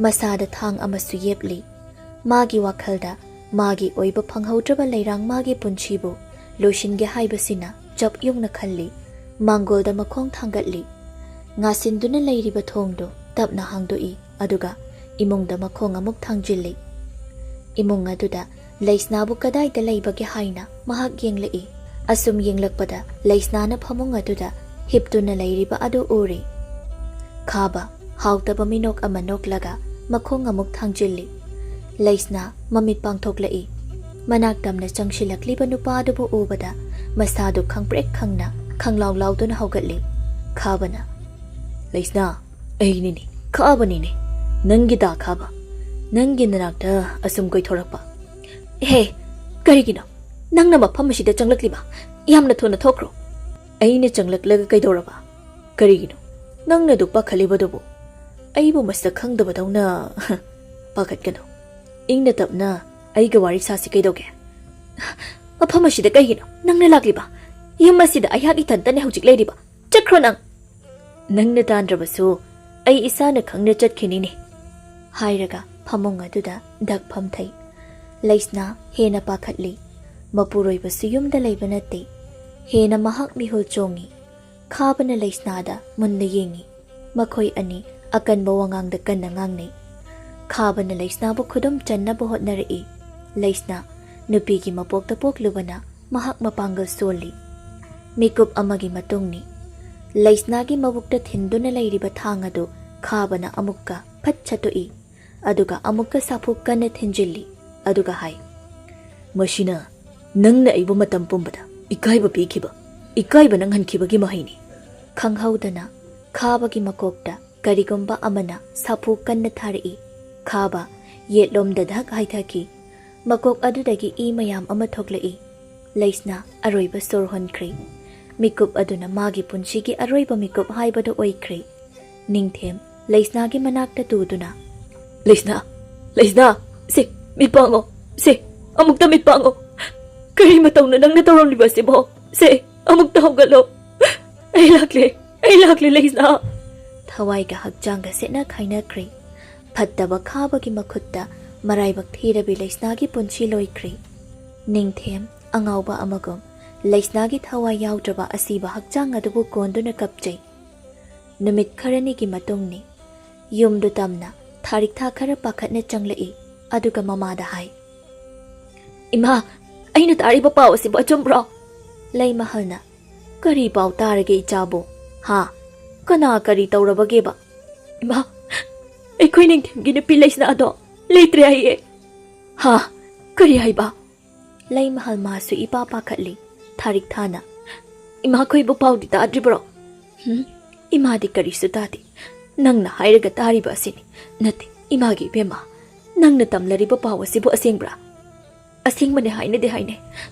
ꯃꯁꯥꯗ ꯊꯥꯡ ꯑꯃꯁꯨ ꯌꯦꯞꯂꯤ꯫ ꯃꯥꯒꯤ ꯋꯥꯈꯜꯗ ꯃꯥꯒꯤ ꯑꯣꯏꯕ ꯐꯪꯍꯧꯗ꯭ꯔꯕ ꯂꯩꯔꯥꯡ ꯃꯥꯒꯤ ꯄꯨꯟꯁꯤꯕꯨ ꯂꯣꯏꯁꯤꯟꯒꯦ ꯍꯥꯏꯕꯁꯤꯅ ꯆꯞ ꯌꯨꯡꯅ ꯈꯜꯂꯤ꯫ ꯃꯥꯡꯒꯣꯜꯗ ꯃꯈꯣꯡ ꯊꯥꯡꯒꯠꯂꯤ꯫ ꯉꯥꯁꯤꯟꯗꯨꯅ ꯂꯩꯔꯤꯕ ꯊꯣꯡꯗꯨ ꯇꯞꯅ ꯍꯥꯡꯗꯣꯛꯏ, ꯑꯗꯨꯒ ꯏꯃꯨꯡꯗ ꯃꯈꯣꯡ ꯑꯃꯨꯛ ꯊꯥꯡꯖꯤꯜꯂꯤ꯫ ꯏꯃꯨꯡ ꯑꯗꯨꯗ ꯂꯩꯁꯅꯥꯕꯨ ꯀꯗꯥꯏꯗ ꯂꯩꯕꯒꯦ ꯍꯥꯏꯅ ꯃꯍꯥꯛ ꯌꯦꯡꯂꯛꯏ꯫ ꯑꯁꯨꯝ ꯌꯦꯡꯂꯛꯄꯗ ꯂꯩꯁꯅꯥꯅ ꯐꯃꯨꯡ ꯑꯗꯨꯗ ꯍꯤꯞꯇꯨꯅ ꯂꯩꯔꯤꯕ ꯑꯗꯨ ꯎꯔꯦ꯫ ꯈꯥꯕ ꯍꯥꯎꯇꯕ ꯃꯤꯅꯣꯛ ꯑꯃ ꯅꯣꯛꯂꯒ ꯃꯈꯣꯡ ꯑꯃꯨꯛ ꯊꯥꯡꯖꯤꯜꯂꯤ꯫ ꯂꯩꯁꯅꯥ ꯃꯃꯤꯠ ꯄꯥꯡꯊꯣꯛꯂꯛꯏ꯫ ꯃꯅꯥꯛ ꯇꯝꯅ ꯆꯪꯁꯤꯜꯂꯛꯂꯤꯕ ꯅꯨꯄꯥ ꯑꯗꯨꯕꯨ ꯎꯕꯗ ꯃꯁꯥꯗꯨ ꯈꯪꯄ꯭ꯔꯦꯛ ꯈꯪꯅ ꯈꯪꯂꯥꯎ ꯂꯥꯎꯗꯨꯅ ꯍꯧꯒꯠꯂꯤ꯫ ꯈꯥꯕꯅ, "ꯂꯩꯁꯅꯥ, ꯑꯩꯅꯤꯅꯦ, ꯈꯥꯕꯅꯤꯅꯦ, ꯅꯪꯒꯤ ꯗꯥ ꯈꯥꯕ꯫ ꯅꯪꯒꯤ ꯅꯅꯥꯛꯇ ꯑꯁꯨꯝ ꯀꯣꯏꯊꯣꯔꯛꯄ꯫" "ꯍꯦ, ꯀꯔꯤꯒꯤꯅꯣ ꯅꯪꯅ ꯃꯐꯝ ꯑꯁꯤꯗ ꯆꯪꯂꯛꯂꯤꯕ? ꯌꯥꯝꯅ ꯊꯨꯅ ꯊꯣꯛꯈ꯭ꯔꯣ꯫" "ꯑꯩꯅ ꯆꯪꯂꯛꯂꯒ ꯀꯩꯗꯧꯔꯕ? ꯀꯔꯤꯒꯤꯅꯣ ꯅꯪꯅ ꯑꯗꯨꯛ ꯄꯥꯈꯠꯂꯤꯕꯗꯨꯕꯨ? ꯑꯩꯕꯨ ꯃꯁꯛ ꯈꯪꯗꯕꯗꯧꯅ ꯄꯥꯈꯠꯀꯅꯨ꯫ ꯏꯪꯅ ꯇꯞꯅ ꯑꯩꯒ ꯋꯥꯔꯤ ꯁꯥꯁꯤ ꯀꯩꯗꯧꯒꯦ?" "ꯃꯐꯝ ꯑꯁꯤꯗ ꯀꯩꯒꯤꯅꯣ ꯅꯪꯅ ꯂꯥꯛꯂꯤꯕ? ꯌꯨꯝ ꯑꯁꯤꯗ ꯑꯩꯍꯥꯛ ꯏꯊꯟꯇꯅꯦ ꯍꯧꯖꯤꯛ ꯂꯩꯔꯤꯕ꯫ ꯆꯠꯈ꯭ꯔꯣ ꯅꯪ!" "ꯅꯪꯅ ꯇꯥꯟꯗ꯭ꯔꯕꯁꯨ ꯑꯩ ꯏꯁꯥꯅ ꯈꯪꯅ ꯆꯠꯈꯤꯅꯤꯅꯦ," ꯍꯥꯏꯔꯒ ꯐꯃꯨꯡ ꯑꯗꯨꯗ ꯙꯛ ꯐꯝꯊꯩ꯫ ꯂꯩꯁꯅꯥ ꯍꯦꯟꯅ ꯄꯥꯈꯠꯂꯤ꯫ ꯃꯄꯨꯔꯣꯏꯕꯁꯨ ꯌꯨꯝꯗ ꯂꯩꯕ ꯅꯠꯇꯦ꯫ ꯍꯦꯟꯅ ꯃꯍꯥꯛ ꯃꯤꯍꯨꯜ ꯆꯣꯡꯉꯤ꯫ ꯈꯥꯕꯅ ꯂꯩꯁꯅꯥꯗ ꯃꯨꯟꯅ ꯌꯦꯡꯉꯤ꯫ ꯃꯈꯣꯏ ꯑꯅꯤ ꯑꯀꯟꯕ ꯋꯥꯉꯥꯡꯗ ꯀꯟꯅ ꯉꯥꯡꯅꯩ꯫ ꯈꯥꯕꯅ ꯂꯩꯁꯅꯥꯕꯨ ꯈꯨꯗꯨꯝ ꯆꯟꯅꯕ ꯍꯣꯠꯅꯔꯛꯏ꯫ ꯂꯩꯁꯅꯥ ꯅꯨꯄꯤꯒꯤ ꯃꯄꯣꯛꯇ ꯄꯣꯛꯂꯨꯕꯅ ꯃꯍꯥꯛ ꯃꯄꯥꯡꯒꯜ ꯁꯣꯜꯂꯤ꯫ ꯃꯤꯀꯨꯞ ꯑꯃꯒꯤ ꯃꯇꯨꯡꯅꯤ꯫ ꯂꯩꯁꯅꯥꯒꯤ ꯃꯕꯨꯛꯇ ꯊꯤꯟꯗꯨꯅ ꯂꯩꯔꯤꯕ ꯊꯥꯡ ꯑꯗꯨ ꯈꯥꯕꯅ ꯑꯃꯨꯛꯀ ꯐꯠ ꯁꯠꯇꯣꯛꯏ, ꯑꯗꯨꯒ ꯑꯃꯨꯛꯀ ꯁꯥꯐꯨ ꯀꯟꯅ ꯊꯤꯟꯖꯤꯜꯂꯤ, ꯑꯗꯨꯒ ꯍꯥꯏ, "ꯃꯁꯤꯅ ꯅꯪꯅ ꯑꯩꯕꯨ ꯃꯇꯝ ꯄꯨꯝꯕꯗ ꯏꯀꯥꯏꯕ ꯄꯤꯈꯤꯕ, ꯏꯀꯥꯏꯕ ꯅꯪꯍꯟꯈꯤꯕꯒꯤ ꯃꯍꯩꯅꯤ꯫" ꯈꯪꯍꯧꯗꯅ ꯈꯥꯕꯒꯤ ꯃꯀꯣꯛꯇ ꯀꯔꯤꯒꯨꯝꯕ ꯑꯃꯅ ꯁꯥꯐꯨ ꯀꯟꯅ ꯊꯥꯔꯛꯏ꯫ ꯈꯥꯕ ꯌꯦꯠꯂꯣꯝꯗ ꯙꯛ ꯍꯥꯏꯊꯈꯤ꯫ ꯃꯀꯣꯛ ꯑꯗꯨꯗꯒꯤ ꯏ ꯃꯌꯥꯝ ꯑꯃ ꯊꯣꯛꯂꯛꯏ꯫ ꯂꯩꯁꯅꯥ ꯑꯔꯣꯏꯕ ꯁꯣꯔ ꯍꯣꯟꯈ꯭ꯔꯦ꯫ ꯃꯤꯀꯨꯞ ꯑꯗꯨꯅ ꯃꯥꯒꯤ ꯄꯨꯟꯁꯤꯒꯤ ꯑꯔꯣꯏꯕ ꯃꯤꯀꯨꯞ ꯍꯥꯏꯕꯗꯨ ꯑꯣꯏꯈ꯭ꯔꯦ꯫ ꯅꯤꯡꯊꯦꯝ ꯂꯩꯁꯅꯥꯒꯤ ꯃꯅꯥꯛꯇ ꯇꯨꯗꯨꯅ, "ꯂꯩꯁꯅꯥ, ꯂꯩꯁꯅꯥ, ꯁꯦ, ꯃꯤꯠ ꯄꯥꯡꯉꯣ, ꯁꯦ, ꯑꯃꯨꯛꯇ ꯃꯤꯠ ꯄꯥꯡꯉꯣ꯫ ꯀꯔꯤ ꯃꯇꯧꯅꯣ ꯅꯪꯅ ꯇꯧꯔꯝꯂꯤꯕꯁꯤꯕꯣ? ꯁꯦ, ꯑꯃꯨꯛꯇ ꯍꯧꯒꯠꯂꯣ꯫ ꯑꯩ ꯂꯥꯛꯂꯦ, ꯑꯩ ꯂꯥꯛꯂꯦ, ꯂꯩꯁꯅꯥ!" ꯊꯋꯥꯏꯒ ꯍꯛꯆꯥꯡꯒ ꯁꯦꯠꯅ ꯈꯥꯏꯅꯈ꯭ꯔꯦ꯫ ꯐꯠꯇꯕ ꯈꯥꯕꯒꯤ ꯃꯈꯨꯠꯇ ꯃꯔꯥꯏꯕꯛ ꯊꯤꯔꯕꯤ ꯂꯩꯁꯅꯥꯒꯤ ꯄꯨꯟꯁꯤ ꯂꯣꯏꯈ꯭ꯔꯦ꯫ ꯅꯤꯡꯊꯦꯝ ꯑꯉꯥꯎꯕ ꯑꯃꯒꯨꯝ ꯂꯩꯁꯅꯥꯒꯤ ꯊꯋꯥꯏ ꯌꯥꯎꯗ꯭ꯔꯕ ꯑꯁꯤꯕ ꯍꯛꯆꯥꯡ ꯑꯗꯨꯕꯨ ꯀꯣꯟꯗꯨꯅ ꯀꯞꯆꯩ꯫ ꯅꯨꯃꯤꯠ ꯈꯔꯅꯤꯒꯤ ꯃꯇꯨꯡꯅꯤ꯫ ꯌꯨꯝꯗꯨ ꯇꯝꯅ ꯊꯥꯔꯤꯛꯊꯥ ꯈꯔ ꯄꯥꯈꯠꯅ ꯆꯪꯂꯛꯏ꯫ ꯑꯗꯨꯒ ꯃꯃꯥꯗ ꯍꯥꯏ, "ꯏꯃꯥ, ꯑꯩꯅ ꯇꯥꯔꯤꯕ ꯄꯥꯎ ꯑꯁꯤꯕꯨ ꯑꯆꯨꯝꯕ꯭ꯔꯣ?" ꯂꯩꯃꯍꯜꯅ, "ꯀꯔꯤ ꯄꯥꯎ ꯇꯥꯔꯒꯦ ꯏꯆꯥꯕꯨ? ꯍꯥ? ꯀꯅꯥ ꯀꯔꯤ ꯇꯧꯔꯕꯒꯦꯕ?" "ꯏꯃꯥ, ꯑꯩꯈꯣꯏ ꯅꯤꯡꯊꯦꯝꯒꯤ ꯅꯨꯄꯤ ꯂꯩꯁꯅꯥꯗꯣ ꯂꯩꯇ꯭ꯔꯦ ꯍꯥꯏꯌꯦ!" "ꯍꯥ? ꯀꯔꯤ ꯍꯥꯏꯕ?" ꯂꯩꯃꯍꯜ ꯃꯥꯁꯨ ꯏꯄꯥ ꯄꯥꯈꯠꯂꯤ꯫ ꯊꯥꯔꯤꯛꯊꯥꯅ, "ꯏꯃꯥꯈꯣꯏꯕꯨ ꯄꯥꯎꯗꯤ ꯇꯥꯗ꯭ꯔꯤꯕ꯭ꯔꯣ?" "ꯍꯨꯝ, ꯏꯃꯥꯗꯤ ꯀꯔꯤꯁꯨ ꯇꯥꯗꯦ꯫ ꯅꯪꯅ ꯍꯥꯏꯔꯒ ꯇꯥꯔꯤꯕ ꯑꯁꯤꯅꯤ꯫ ꯅꯠꯇꯦ, ꯏꯃꯥꯒꯤ ꯏꯕꯦꯝꯃ, ꯅꯪꯅ ꯇꯝꯂꯔꯤꯕ ꯄꯥꯎ ꯑꯁꯤꯕꯨ ꯑꯁꯦꯡꯕ꯭ꯔꯥ?" "ꯑꯁꯦꯡꯕꯅꯦ ꯍꯥꯏꯅꯗꯤ ꯍꯥꯏꯅꯩ,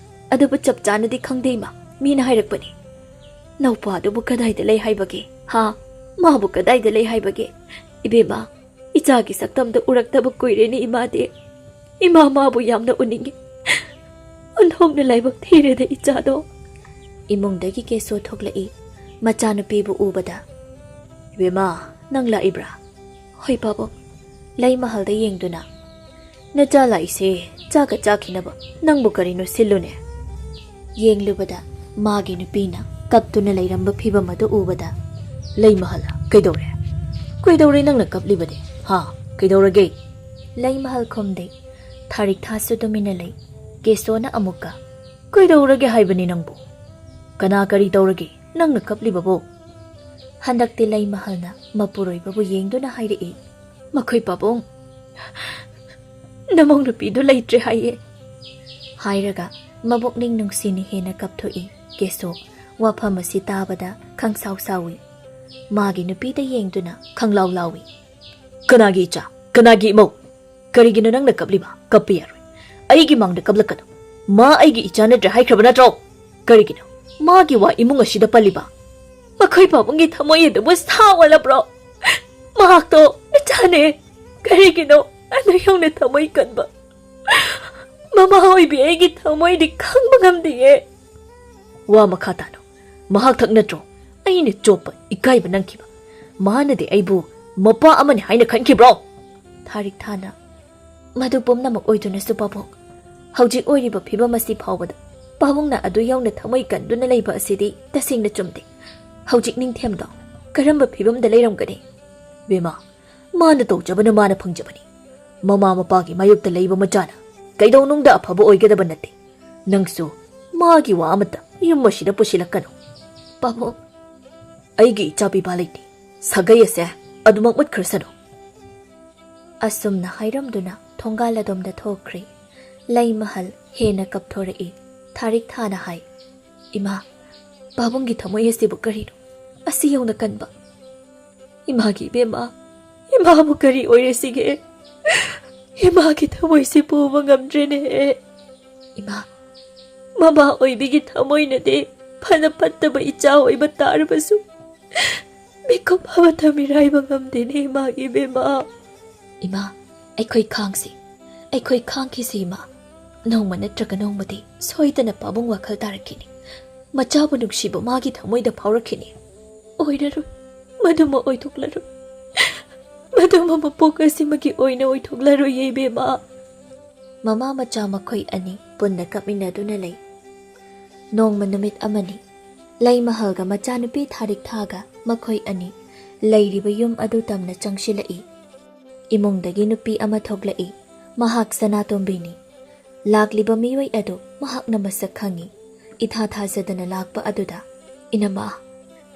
ꯑꯗꯨꯕꯨ ꯆꯞ ꯆꯥꯅꯗꯤ ꯈꯪꯗꯦ ꯏꯃꯥ꯫ ꯃꯤꯅ ꯍꯥꯏꯔꯛꯄꯅꯤ꯫ ꯅꯧꯄꯥꯗꯨꯕꯨ ꯀꯗꯥꯏꯗ ꯂꯩ ꯍꯥꯏꯕꯒꯦ? ꯍꯥ? ꯃꯥꯕꯨ ꯀꯗꯥꯏꯗ ꯂꯩ ꯍꯥꯏꯕꯒꯦ? ꯏꯕꯦꯝꯃ, ꯏꯆꯥꯒꯤ ꯁꯛꯇꯝꯗ ꯎꯔꯛꯇꯕ ꯀꯨꯏꯔꯦꯅꯦ ꯏꯃꯥꯗꯤ꯫ ꯏꯃꯥ ꯃꯥꯕꯨ ꯌꯥꯝꯅ ꯎꯅꯤꯡꯉꯤ꯫ ꯑꯣꯟꯊꯣꯛꯅ ꯂꯥꯏꯕꯛ ꯊꯤꯔꯦꯗ ꯏꯆꯥꯗꯣ!" ꯏꯃꯨꯡꯗꯒꯤ ꯀꯦꯁꯣ ꯊꯣꯛꯂꯛꯏ꯫ ꯃꯆꯥꯅꯨꯄꯤꯕꯨ ꯎꯕꯗ, "ꯏꯕꯦꯝꯃ, ꯅꯪ ꯂꯥꯛꯏꯕ꯭ꯔꯥ?" "ꯍꯣꯏ ꯄꯥꯕꯨꯡ꯫" ꯂꯩꯃꯍꯜꯗ ꯌꯦꯡꯗꯨꯅ, "ꯅꯆꯥ ꯂꯥꯛꯏꯁꯦ ꯆꯥꯛꯀ ꯆꯥꯈꯤꯅꯕ, ꯅꯪꯕꯨ ꯀꯔꯤꯅꯣ ꯁꯤꯜꯂꯨꯅꯦ?" ꯌꯦꯡꯂꯨꯕꯗ ꯃꯥꯒꯤ ꯅꯨꯄꯤꯅ ꯀꯞꯇꯨꯅ ꯂꯩꯔꯝꯕ ꯐꯤꯕꯝ ꯑꯗꯨ ꯎꯕꯗ, "ꯂꯩꯃꯍꯜ, ꯀꯩꯗꯧꯔꯦ? ꯀꯩꯗꯧꯔꯦ ꯅꯪꯅ ꯀꯞꯂꯤꯕꯗꯤ? ꯍꯥ? ꯀꯩꯗꯧꯔꯒꯦ?" ꯂꯩꯃꯍꯜ ꯈꯨꯝꯗꯦ꯫ ꯊꯥꯔꯤꯛꯊꯥꯁꯨ ꯇꯨꯃꯤꯟꯅ ꯂꯩ꯫ ꯀꯦꯁꯣꯅ ꯑꯃꯨꯛꯀ, "ꯀꯩꯗꯧꯔꯒꯦ ꯍꯥꯏꯕꯅꯤ ꯅꯪꯕꯨ? ꯀꯅꯥ ꯀꯔꯤ ꯇꯧꯔꯒꯦ ꯅꯪꯅ ꯀꯞꯂꯤꯕꯕꯨ?" ꯍꯟꯗꯛꯇꯤ ꯂꯩꯃꯍꯜꯅ ꯃꯄꯨꯔꯣꯏꯕꯕꯨ ꯌꯦꯡꯗꯨꯅ ꯍꯥꯏꯔꯛꯏ, "ꯃꯈꯣꯏ ꯄꯥꯕꯨꯡ, ꯅꯃꯧ ꯅꯨꯄꯤꯗꯨ ꯂꯩꯇ꯭ꯔꯦ ꯍꯥꯏꯌꯦ꯫" ꯍꯥꯏꯔꯒ ꯃꯕꯨꯛꯅꯤꯡ ꯅꯨꯡꯁꯤꯅ ꯍꯦꯟꯅ ꯀꯞꯊꯣꯛꯏ꯫ ꯀꯦꯁꯣ ꯋꯥꯐꯝ ꯑꯁꯤ ꯇꯥꯕꯗ ꯈꯪꯁꯥꯎ ꯁꯥꯎꯏ꯫ ꯃꯥꯒꯤ ꯅꯨꯄꯤꯗ ꯌꯦꯡꯗꯨꯅ ꯈꯪꯂꯥꯎ ꯂꯥꯎꯏ, "ꯀꯅꯥꯒꯤ ꯏꯆꯥ? ꯀꯅꯥꯒꯤ ꯏꯃꯧ? ꯀꯔꯤꯒꯤꯅꯣ ꯅꯪꯅ ꯀꯞꯂꯤꯕ? ꯀꯞꯄ ꯌꯥꯔꯣꯏ꯫ ꯑꯩꯒꯤ ꯃꯥꯡꯗ ꯀꯞꯂꯛꯀꯅꯨ꯫ ꯃꯥ ꯑꯩꯒꯤ ꯏꯆꯥ ꯅꯠꯇ꯭ꯔꯦ ꯍꯥꯏꯈ꯭ꯔꯕ ꯅꯠꯇ꯭ꯔꯣ? ꯀꯔꯤꯒꯤꯅꯣ ꯃꯥꯒꯤ ꯋꯥ ꯏꯃꯨꯡ ꯑꯁꯤꯗ ꯄꯜꯂꯤꯕ? ꯃꯈꯣꯏ ꯄꯥꯕꯨꯡꯒꯤ ꯊꯃꯣꯏ ꯑꯗꯨꯕꯨ ꯁꯥ ꯑꯣꯜꯂꯕ꯭ꯔꯣ? ꯃꯍꯥꯛꯇꯣ ꯃꯆꯥꯅꯦ꯫ ꯀꯔꯤꯒꯤꯅꯣ ꯑꯗꯨ ꯌꯧꯅ ꯊꯃꯣꯏ ꯀꯟꯕ? ꯃꯃꯥ ꯑꯣꯏꯕꯤ ꯑꯩꯒꯤ ꯊꯃꯣꯏꯗꯤ ꯈꯪꯕ ꯉꯝꯗꯤꯌꯦ꯫ ꯋꯥ ꯃꯈꯥ ꯇꯥꯅꯣ꯫ ꯃꯍꯥꯛ ꯊꯛ ꯅꯠꯇ꯭ꯔꯣ ꯑꯩꯅ ꯆꯣꯞꯄ ꯏꯀꯥꯏꯕ ꯅꯪꯈꯤꯕ? ꯃꯥꯅꯗꯤ ꯑꯩꯕꯨ ꯃꯄꯥ ꯑꯃꯅꯤ ꯍꯥꯏꯅ ꯈꯟꯈꯤꯕ꯭ꯔꯣ? ꯊꯥꯔꯤꯛ ꯊꯥꯅ, ꯃꯗꯨ ꯄꯨꯝꯅꯃꯛ ꯑꯣꯏꯗꯨꯅꯁꯨ ꯄꯥꯕꯨꯡ, ꯍꯧꯖꯤꯛ ꯑꯣꯏꯔꯤꯕ ꯐꯤꯕꯝ ꯑꯁꯤ ꯐꯥꯎꯕꯗ ꯄꯥꯕꯨꯡꯅ ꯑꯗꯨ ꯌꯧꯅ ꯊꯃꯣꯏ ꯀꯟꯗꯨꯅ ꯂꯩꯕ ꯑꯁꯤꯗꯤ ꯇꯁꯦꯡꯅ ꯆꯨꯝꯗꯦ꯫ ꯍꯧꯖꯤꯛ ꯅꯤꯡꯊꯦꯝꯗꯣ ꯀꯔꯝꯕ ꯐꯤꯕꯝꯗ ꯂꯩꯔꯝꯒꯅꯤ? ꯕꯦꯃꯥ, ꯃꯥꯅ ꯇꯧꯖꯕꯅ ꯃꯥꯅ ꯐꯪꯖꯕꯅꯤ꯫ ꯃꯃꯥ ꯃꯄꯥꯒꯤ ꯃꯥꯌꯣꯛꯇ ꯂꯩꯕ ꯃꯆꯥꯅ ꯀꯩꯗꯧꯅꯨꯡꯗ ꯑꯐꯕ ꯑꯣꯏꯒꯗꯕ ꯅꯠꯇꯦ꯫ ꯅꯪꯁꯨ ꯃꯥꯒꯤ ꯋꯥ ꯑꯃꯠꯇ ꯌꯨꯝ ꯑꯁꯤꯗ ꯄꯨꯁꯤꯜꯂꯛꯀꯅꯨ꯫ ꯄꯥꯕꯨꯡ, ꯑꯩꯒꯤ ꯏꯆꯥ ꯄꯤꯕꯥ ꯂꯩꯇꯦ꯫ ꯁꯥꯒꯩ ꯑꯁꯦ ꯑꯗꯨꯃꯛ ꯃꯨꯠꯈ꯭ꯔꯁꯅꯨ꯫ ꯑꯁꯨꯝꯅ ꯍꯥꯏꯔꯝꯗꯨꯅ ꯊꯣꯡꯒꯥꯜ ꯑꯗꯣꯝꯗ ꯊꯣꯛꯈ꯭ꯔꯦ꯫ ꯂꯩꯃꯍꯜ ꯍꯦꯟꯅ ꯀꯞꯊꯣꯔꯛꯏ꯫ ꯊꯥꯔꯤꯛ ꯊꯥꯅ ꯍꯥꯏ, "ꯏꯃꯥ, ꯄꯥꯕꯨꯡꯒꯤ ꯊꯃꯣꯏ ꯑꯁꯤꯕꯨ ꯀꯔꯤꯅꯣ ꯑꯁꯤ ꯌꯧꯅ ꯀꯟꯕ? ꯏꯃꯥꯒꯤ ꯏꯕꯦꯝꯃ, ꯏꯃꯥꯕꯨ ꯀꯔꯤ ꯑꯣꯏꯔꯦꯁꯤꯒꯦ? ꯏꯃꯥꯒꯤ ꯊꯃꯣꯏꯁꯤ ꯄꯨꯕ ꯉꯝꯗ꯭ꯔꯦꯅꯦ꯫ ꯏꯃꯥ, ꯃꯃꯥ ꯑꯣꯏꯕꯤꯒꯤ ꯊꯃꯣꯏꯅꯗꯤ ꯐꯅ ꯐꯠꯇꯕ ꯏꯆꯥ ꯑꯣꯏꯕ ꯇꯥꯔꯕꯁꯨ, ꯃꯤꯀꯨꯞ ꯑꯃꯠꯇ ꯃꯤꯔꯥꯏꯕ ꯉꯝꯗꯦꯅꯦ ꯏꯃꯥꯒꯤ ꯏꯕꯦꯝꯃ꯫ ꯏꯃꯥ, ꯑꯩꯈꯣꯏ ꯈꯥꯡꯁꯤ, ꯑꯩꯈꯣꯏ ꯈꯥꯡꯈꯤꯁꯤ ꯏꯃꯥ꯫ ꯅꯣꯡꯃ ꯅꯠꯇ꯭ꯔꯒ ꯅꯣꯡꯃꯗꯤ ꯁꯣꯏꯗꯅ ꯄꯥꯕꯨꯡ ꯋꯥꯈꯜ ꯇꯥꯔꯛꯈꯤꯅꯤ꯫ ꯃꯆꯥꯕꯨ ꯅꯨꯡꯁꯤꯕ ꯃꯥꯒꯤ ꯊꯃꯣꯏꯗ ꯐꯥꯎꯔꯛꯈꯤꯅꯤ꯫ ꯑꯣꯏꯔꯔꯣꯏ, ꯃꯗꯨꯃ ꯑꯣꯏꯊꯣꯛꯂꯔꯣꯏ꯫ ꯃꯗꯨꯃ ꯃꯄꯣꯛ ꯑꯁꯤꯃꯒꯤ ꯑꯣꯏꯅ ꯑꯣꯏꯊꯣꯛꯂꯔꯣꯏꯌꯦ ꯏꯕꯦꯝꯃ꯫" ꯃꯃꯥ ꯃꯆꯥ ꯃꯈꯣꯏ ꯑꯅꯤ ꯄꯨꯟꯅ ꯀꯞꯃꯤꯟꯅꯗꯨꯅ ꯂꯩ꯫ ꯅꯣꯡꯃ ꯅꯨꯃꯤꯠ ꯑꯃꯅꯤ, ꯂꯩꯃꯍꯜꯒ ꯃꯆꯥꯅꯨꯄꯤ ꯊꯥꯔꯤꯛ ꯊꯥꯒ ꯃꯈꯣꯏ ꯑꯅꯤ ꯂꯩꯔꯤꯕ ꯌꯨꯝ ꯑꯗꯨ ꯇꯝꯅ ꯆꯪꯁꯤꯜꯂꯛꯏ꯫ ꯏꯃꯨꯡꯗꯒꯤ ꯅꯨꯄꯤ ꯑꯃ ꯊꯣꯛꯂꯛꯏ꯫ ꯃꯍꯥꯛ ꯁꯅꯥꯇꯣꯝꯕꯤꯅꯤ꯫ ꯂꯥꯛꯂꯤꯕ ꯃꯤꯑꯣꯏ ꯑꯗꯨ ꯃꯍꯥꯛꯅ ꯃꯁꯛ ꯈꯪꯏ꯫ ꯏꯊꯥ ꯊꯥꯖꯗꯅ ꯂꯥꯛꯄ ꯑꯗꯨꯗ, "ꯏꯅꯝꯃ,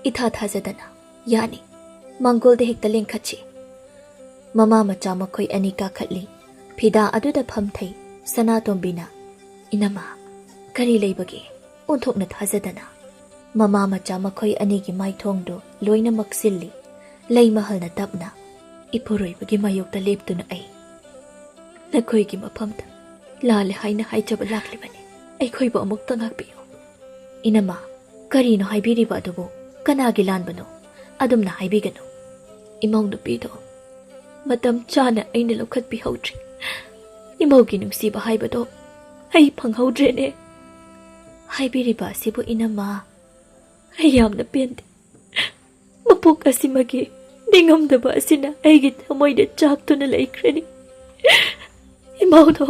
ꯏꯊꯥ ꯊꯥꯖꯗꯅ, ꯌꯥꯅꯤ, ꯃꯥꯡꯒꯣꯜꯗ ꯍꯦꯛꯇ ꯂꯦꯡꯈꯠꯁꯤ꯫" ꯃꯃꯥ ꯃꯆꯥ ꯃꯈꯣꯏ ꯑꯅꯤ ꯀꯥꯈꯠꯂꯤ꯫ ꯐꯤꯗꯥ ꯑꯗꯨꯗ ꯐꯝꯊꯩ꯫ ꯁꯅꯥꯇꯣꯝꯕꯤꯅ, "ꯏꯅꯝꯃ, ꯀꯔꯤ ꯂꯩꯕꯒꯦ? ꯑꯣꯟꯊꯣꯛꯅ ꯊꯥꯖꯗꯅ꯫" ꯃꯃꯥ ꯃꯆꯥ ꯃꯈꯣꯏ ꯑꯅꯤꯒꯤ ꯃꯥꯏꯊꯣꯡꯗꯨ ꯂꯣꯏꯅꯃꯛ ꯁꯤꯜꯂꯤ꯫ ꯂꯩꯃꯍꯜꯅ ꯇꯞꯅ, "ꯏꯄꯨꯔꯣꯏꯕꯒꯤ ꯃꯥꯌꯣꯛꯇ ꯂꯦꯞꯇꯨꯅ ꯑꯩ ꯅꯈꯣꯏꯒꯤ ꯃꯐꯝꯗ ꯂꯥꯜꯂꯦ ꯍꯥꯏꯅ ꯍꯥꯏꯖꯕ ꯂꯥꯛꯂꯤꯕꯅꯤ꯫ ꯑꯩꯈꯣꯏꯕꯨ ꯑꯃꯨꯛꯇ ꯉꯥꯛꯄꯤꯌꯨ꯫ ꯏꯅꯝꯃ, ꯀꯔꯤꯅꯣ ꯍꯥꯏꯕꯤꯔꯤꯕ ꯑꯗꯨꯕꯨ? ꯀꯅꯥꯒꯤ ꯂꯥꯟꯕꯅꯣ? ꯑꯗꯨꯝꯅ ꯍꯥꯏꯕꯤꯒꯅꯨ꯫ ꯏꯃꯧ ꯅꯨꯄꯤꯗꯣ ꯃꯇꯝ ꯆꯥꯅ ꯑꯩꯅ ꯂꯧꯈꯠꯄꯤꯍꯧꯗ꯭ꯔꯦ꯫ ꯏꯃꯧꯒꯤ ꯅꯨꯡꯁꯤꯕ ꯍꯥꯏꯕꯗꯣ ꯑꯩ ꯐꯪꯍꯧꯗ꯭ꯔꯦꯅꯦ꯫ ꯍꯥꯏꯕꯤꯔꯤꯕ ꯑꯁꯤꯕꯨ ꯏꯅꯝꯃ, ꯑꯩ ꯌꯥꯝꯅ ꯄꯦꯟꯗꯦ꯫ ꯃꯄꯣꯛ ꯑꯁꯤꯃꯒꯤ ꯅꯤꯡꯉꯝꯗꯕ ꯑꯁꯤꯅ ꯑꯩꯒꯤ ꯊꯃꯣꯏꯗ ꯆꯥꯛꯇꯨꯅ ꯂꯩꯈ꯭ꯔꯅꯤ꯫ ꯏꯃꯧꯗꯣ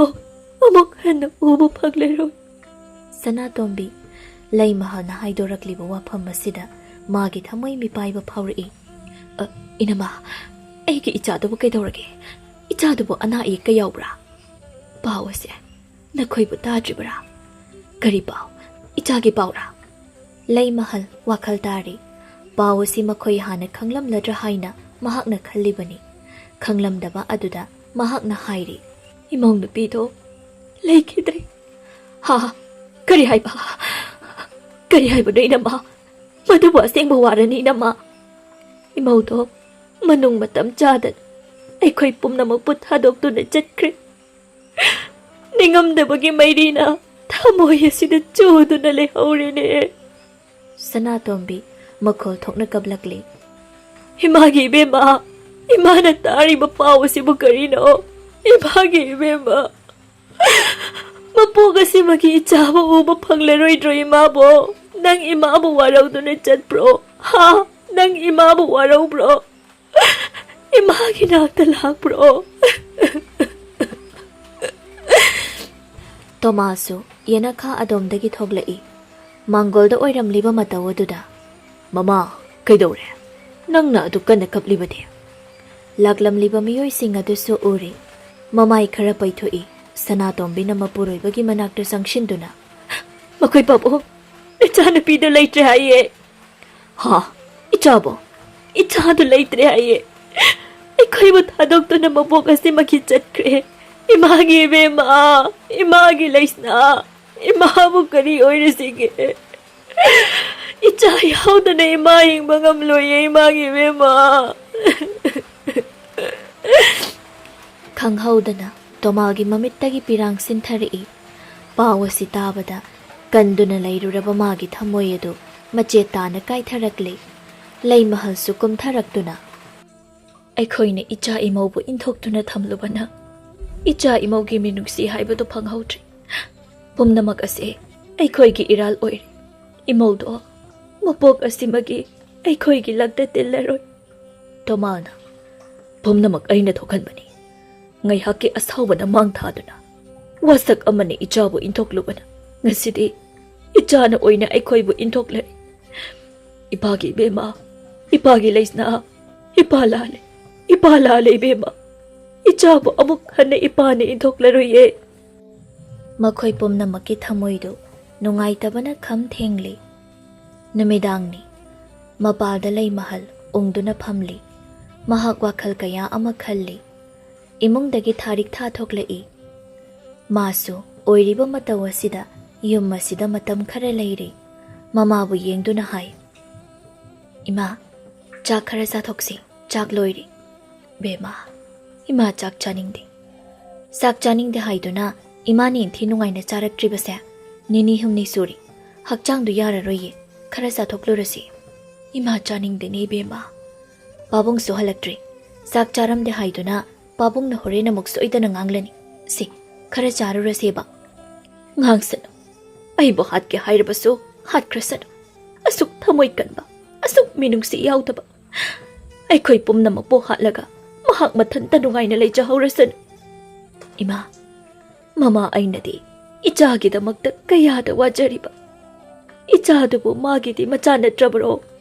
ꯑꯃꯨꯛ ꯍꯟꯅ ꯎꯕ ꯐꯪꯂꯔꯣꯏ꯫ ꯁꯅꯥꯇꯣꯝꯕꯤ, ꯂꯩꯃꯍꯜꯅ ꯍꯥꯏꯗꯣꯔꯛꯂꯤꯕ ꯋꯥꯐꯝ ꯑꯁꯤꯗ ꯃꯥꯒꯤ ꯊꯃꯣꯏ ꯃꯤꯄꯥꯏꯕ ꯐꯥꯎꯔꯛꯏ꯫ "ꯑ, ꯏꯅꯝꯃ, ꯑꯩꯒꯤ ꯏꯆꯥꯗꯨꯕꯨ ꯀꯩꯗꯧꯔꯒꯦ? ꯏꯆꯥꯗꯨꯕꯨ ꯑꯅꯥ ꯑꯌꯦꯛꯀ ꯌꯥꯎꯕ꯭ꯔꯥ? ꯄꯥꯎ ꯑꯁꯦ ꯅꯈꯣꯏꯕꯨ ꯇꯥꯗ꯭ꯔꯤꯕꯔꯥ?" "ꯀꯔꯤ ꯄꯥꯎ? ꯏꯆꯥꯒꯤ ꯄꯥꯎꯔꯥ?" ꯂꯩꯃꯍꯜ ꯋꯥꯈꯜ ꯇꯥꯔꯤ꯫ ꯄꯥꯎ ꯑꯁꯤ ꯃꯈꯣꯏ ꯍꯥꯟꯅ ꯈꯪꯂꯝꯂꯗ꯭ꯔꯥ ꯍꯥꯏꯅ ꯃꯍꯥꯛꯅ ꯈꯜꯂꯤꯕꯅꯤ꯫ ꯈꯪꯂꯝꯗꯕ ꯑꯗꯨꯗ ꯃꯍꯥꯛꯅ ꯍꯥꯏꯔꯤ, "ꯏꯃꯧ ꯅꯨꯄꯤꯗꯣ ꯂꯩꯈꯤꯗ꯭ꯔꯦ꯫" "ꯍꯥ? ꯀꯔꯤ ꯍꯥꯏꯕ? ꯀꯔꯤ ꯍꯥꯏꯕꯅꯣ ꯏꯅꯝꯃ? ꯃꯗꯨꯕꯨ ꯑꯁꯦꯡꯕ ꯋꯥꯔꯅꯤ ꯏꯅꯝꯃ?" "ꯏꯃꯧꯗꯣ ꯃꯅꯨꯡ ꯃꯇꯝ ꯆꯥꯗꯅ ꯑꯩꯈꯣꯏ ꯄꯨꯝꯅꯃꯛꯄꯨ ꯊꯥꯗꯣꯛꯇꯨꯅ ꯆꯠꯈ꯭ꯔꯦ꯫ ꯅꯤꯡꯉꯝꯗꯕꯒꯤ ꯃꯩꯔꯤꯅ ꯊꯃꯣꯏ ꯑꯁꯤꯗ ꯆꯨꯗꯨꯅ ꯂꯩꯍꯧꯔꯦꯅꯦ꯫" ꯁꯅꯥꯇꯣꯝꯕꯤ ꯃꯈꯣꯜ ꯊꯣꯛꯅ ꯀꯞꯂꯛꯂꯤ꯫ "ꯏꯃꯥꯒꯤ ꯏꯕꯦꯝꯃ, ꯏꯃꯥꯅ ꯇꯥꯔꯤꯕ ꯄꯥꯎ ꯑꯁꯤꯕꯨ ꯀꯔꯤꯅꯣ? ꯏꯃꯥꯒꯤ ꯏꯕꯦꯝꯃ, ꯃꯄꯣꯛ ꯑꯁꯤꯃꯒꯤ ꯏꯆꯥꯕꯨ ꯎꯕ ꯐꯪꯂꯔꯣꯏꯗ꯭ꯔꯣ ꯏꯃꯥꯕꯨ? ꯅꯪ ꯏꯃꯥꯕꯨ ꯋꯥꯔꯧꯗꯨꯅ ꯆꯠꯄ꯭ꯔꯣ? ꯍꯥ? ꯅꯪ ꯏꯃꯥꯕꯨ ꯋꯥꯔꯧꯕ꯭ꯔꯣ? ꯏꯃꯥꯒꯤ ꯅꯥꯛꯇ ꯂꯥꯛꯄ꯭ꯔꯣ?" ꯇꯣꯃꯥꯁꯁꯨ ꯌꯦꯅꯈꯥ ꯑꯗꯣꯝꯗꯒꯤ ꯊꯣꯛꯂꯛꯏ꯫ ꯃꯥꯡꯒꯣꯜꯗ ꯑꯣꯏꯔꯝꯂꯤꯕ ꯃꯇꯧ ꯑꯗꯨꯗ, "ꯃꯃꯥ, ꯀꯩꯗꯧꯔꯦ? ꯅꯪꯅ ꯑꯗꯨ ꯀꯟꯅ ꯀꯞꯂꯤꯕꯗꯤ?" ꯂꯥꯛꯂꯝꯂꯤꯕ ꯃꯤꯑꯣꯏꯁꯤꯡ ꯑꯗꯨꯁꯨ ꯎꯔꯤ꯫ ꯃꯃꯥꯏ ꯈꯔ ꯄꯩꯊꯣꯛꯏ꯫ ꯁꯅꯥꯇꯣꯝꯕꯤꯅ ꯃꯄꯨꯔꯣꯏꯕꯒꯤ ꯃꯅꯥꯛꯇ ꯆꯪꯁꯤꯟꯗꯨꯅ, "ꯃꯈꯣꯏ ꯄꯥꯕꯨꯡ, ꯏꯆꯥꯅꯨꯄꯤꯗꯨ ꯂꯩꯇ꯭ꯔꯦ ꯍꯥꯏꯌꯦ꯫" "ꯍꯥ? ꯏꯆꯥꯕꯨ?" "ꯏꯆꯥꯗꯨ ꯂꯩꯇ꯭ꯔꯦ ꯍꯥꯏꯌꯦ꯫ ꯑꯩꯈꯣꯏꯕꯨ ꯊꯥꯗꯣꯛꯇꯨꯅ ꯃꯄꯣꯛ ꯑꯁꯤꯃꯛꯀꯤ ꯆꯠꯈ꯭ꯔꯦ꯫ ꯏꯃꯥꯒꯤ ꯏꯕꯦꯝꯃ, ꯏꯃꯥꯒꯤ ꯂꯩꯁꯅꯥ, ꯏꯃꯥꯕꯨ ꯀꯔꯤ ꯑꯣꯏꯔꯁꯤꯒꯦ? ꯏꯆꯥ ꯌꯥꯎꯗꯅ ꯏꯃꯥ ꯍꯤꯡꯕ ꯉꯝꯂꯣꯏꯌꯦ, ꯏꯃꯥꯒꯤ ꯏꯕꯦꯝꯃ꯫" ꯈꯪꯍꯧꯗꯅ ꯇꯣꯃꯥꯒꯤ ꯃꯃꯤꯠꯇꯒꯤ ꯄꯤꯔꯥꯡ ꯁꯤꯟꯊꯔꯛꯏ꯫ ꯄꯥꯎ ꯑꯁꯤ ꯇꯥꯕꯗ ꯀꯟꯗꯨꯅ ꯂꯩꯔꯨꯔꯕ ꯃꯥꯒꯤ ꯊꯃꯣꯏ ꯑꯗꯨ ꯃꯆꯦꯠ ꯇꯥꯅ ꯀꯥꯏꯊꯔꯛꯂꯦ꯫ ꯂꯩꯃꯍꯜꯁꯨ ꯀꯨꯝꯊꯔꯛꯇꯨꯅ, "ꯑꯩꯈꯣꯏꯅ ꯏꯆꯥ ꯏꯃꯧꯕꯨ ꯏꯟꯊꯣꯛꯇꯨꯅ ꯊꯝꯂꯨꯕꯅ ꯏꯆꯥ ꯏꯃꯧꯒꯤ ꯃꯤꯅꯨꯡꯁꯤ ꯍꯥꯏꯕꯗꯨ ꯐꯪꯍꯧꯗ꯭ꯔꯦ꯫ ꯄꯨꯝꯅꯃꯛ ꯑꯁꯦ ꯑꯩꯈꯣꯏꯒꯤ ꯏꯔꯥꯜ ꯑꯣꯏꯔꯦ꯫ ꯏꯃꯧꯗꯣ ꯃꯄꯣꯛ ꯑꯁꯤꯃꯒꯤ ꯑꯩꯈꯣꯏꯒꯤ ꯂꯛꯇ ꯇꯤꯜꯂꯔꯣꯏ꯫" ꯇꯣꯃꯥꯜꯅ, "ꯄꯨꯝꯅꯃꯛ ꯑꯩꯅ ꯊꯣꯛꯍꯟꯕꯅꯤ꯫ ꯉꯥꯏꯍꯥꯛꯀꯤ ꯑꯁꯥꯎꯕꯅ ꯃꯥꯡ ꯊꯥꯗꯨꯅ ꯋꯥꯁꯛ ꯑꯃꯅ ꯏꯆꯥꯕꯨ ꯏꯟꯊꯣꯛꯂꯨꯕꯅ ꯉꯁꯤꯗꯤ ꯏꯆꯥꯅ ꯑꯣꯏꯅ ꯑꯩꯈꯣꯏꯕꯨ ꯏꯟꯊꯣꯛꯂꯔꯦ꯫ ꯏꯄꯥꯒꯤ ꯏꯕꯦꯝꯃ, ꯏꯄꯥꯒꯤ ꯂꯩꯁꯅꯥ, ꯏꯄꯥ ꯂꯥꯜꯂꯦ, ꯏꯄꯥ ꯂꯥꯜꯂꯦ ꯏꯕꯦꯝꯃ꯫ ꯏꯆꯥꯕꯨ ꯑꯃꯨꯛ ꯍꯟꯅ ꯏꯄꯥꯅ ꯏꯟꯊꯣꯛꯂꯔꯣꯏꯌꯦ꯫" ꯃꯈꯣꯏ ꯄꯨꯝꯅꯃꯛꯀꯤ ꯊꯃꯣꯏꯗꯨ ꯅꯨꯡꯉꯥꯏꯇꯕꯅ ꯈꯝ ꯊꯦꯡꯂꯤ꯫ ꯅꯨꯃꯤꯗꯥꯡꯅꯤ꯫ ꯃꯄꯥꯜꯗ ꯂꯩꯃꯍꯜ ꯎꯪꯗꯨꯅ ꯐꯝꯂꯤ꯫ ꯃꯍꯥꯛ ꯋꯥꯈꯜ ꯀꯌꯥ ꯑꯃ ꯈꯜꯂꯤ꯫ ꯏꯃꯨꯡꯗꯒꯤ ꯊꯥꯔꯤꯛ ꯊꯥ ꯊꯣꯛꯂꯛꯏ꯫ ꯃꯥꯁꯨ ꯑꯣꯏꯔꯤꯕ ꯃꯇꯧ ꯑꯁꯤꯗ ꯌꯨꯝ ꯑꯁꯤꯗ ꯃꯇꯝ ꯈꯔ ꯂꯩꯔꯤ꯫ ꯃꯃꯥꯕꯨ ꯌꯦꯡꯗꯨꯅ ꯍꯥꯏ, "ꯏꯃꯥ, ꯆꯥꯛ ꯈꯔ ꯆꯥꯊꯣꯛꯁꯤ, ꯆꯥꯛ ꯂꯣꯏꯔꯦ꯫" "ꯕꯦꯝꯃ, ꯏꯃꯥ ꯆꯥꯛ ꯆꯥꯅꯤꯡꯗꯦ꯫" "ꯆꯥꯛ ꯆꯥꯅꯤꯡꯗꯦ ꯍꯥꯏꯗꯨꯅ ꯏꯃꯥꯅ ꯏꯟꯊꯤ ꯅꯨꯡꯉꯥꯏꯅ ꯆꯥꯔꯛꯇ꯭ꯔꯤꯕꯁꯦ ꯅꯤꯅꯤ ꯍꯨꯝꯅꯤ ꯁꯨꯔꯦ꯫ ꯍꯛꯆꯥꯡꯗꯨ ꯌꯥꯔꯔꯣꯏꯌꯦ, ꯈꯔ ꯆꯥꯊꯣꯛꯂꯨꯔꯁꯤ꯫" "ꯏꯃꯥ ꯆꯥꯅꯤꯡꯗꯦꯅꯦ ꯏꯕꯦꯝꯃ꯫" "ꯄꯥꯕꯨꯡꯁꯨ ꯍꯜꯂꯛꯇ꯭ꯔꯤ꯫ ꯆꯥꯛ ꯆꯥꯔꯝꯗꯦ ꯍꯥꯏꯗꯨꯅ ꯄꯥꯕꯨꯡꯅ ꯍꯣꯔꯦꯟ ꯑꯃꯨꯛ ꯁꯣꯏꯗꯅ ꯉꯥꯡꯂꯅꯤ꯫ ꯁꯤ, ꯈꯔ ꯆꯥꯔꯨꯔꯁꯦꯕ꯫" "ꯉꯥꯡꯁꯅꯨ꯫ ꯑꯩꯕꯨ ꯍꯥꯠꯀꯦ ꯍꯥꯏꯔꯕꯁꯨ ꯍꯥꯠꯈ꯭ꯔꯁꯅꯨ꯫ ꯑꯁꯨꯛ ꯊꯃꯣꯏ ꯀꯟꯕ, ꯑꯁꯨꯛ ꯃꯤꯅꯨꯡꯁꯤ ꯌꯥꯎꯗꯕ ꯑꯩꯈꯣꯏ ꯄꯨꯝꯅꯃꯛꯄꯨ ꯍꯥꯠꯂꯒ ꯃꯍꯥꯛ ꯃꯊꯟꯇ ꯅꯨꯡꯉꯥꯏꯅ ꯂꯩꯖꯍꯧꯔꯁꯅꯨ꯫" "ꯏꯃꯥ, ꯃꯃꯥ ꯑꯩꯅꯗꯤ ꯏꯆꯥꯒꯤꯗꯃꯛꯇ ꯀꯌꯥꯗ ꯋꯥꯖꯔꯤꯕ꯫ ꯏꯆꯥꯗꯨꯕꯨ ꯃꯥꯒꯤꯗꯤ ꯃꯆꯥ ꯅꯠꯇ꯭ꯔꯕ꯭ꯔꯣ?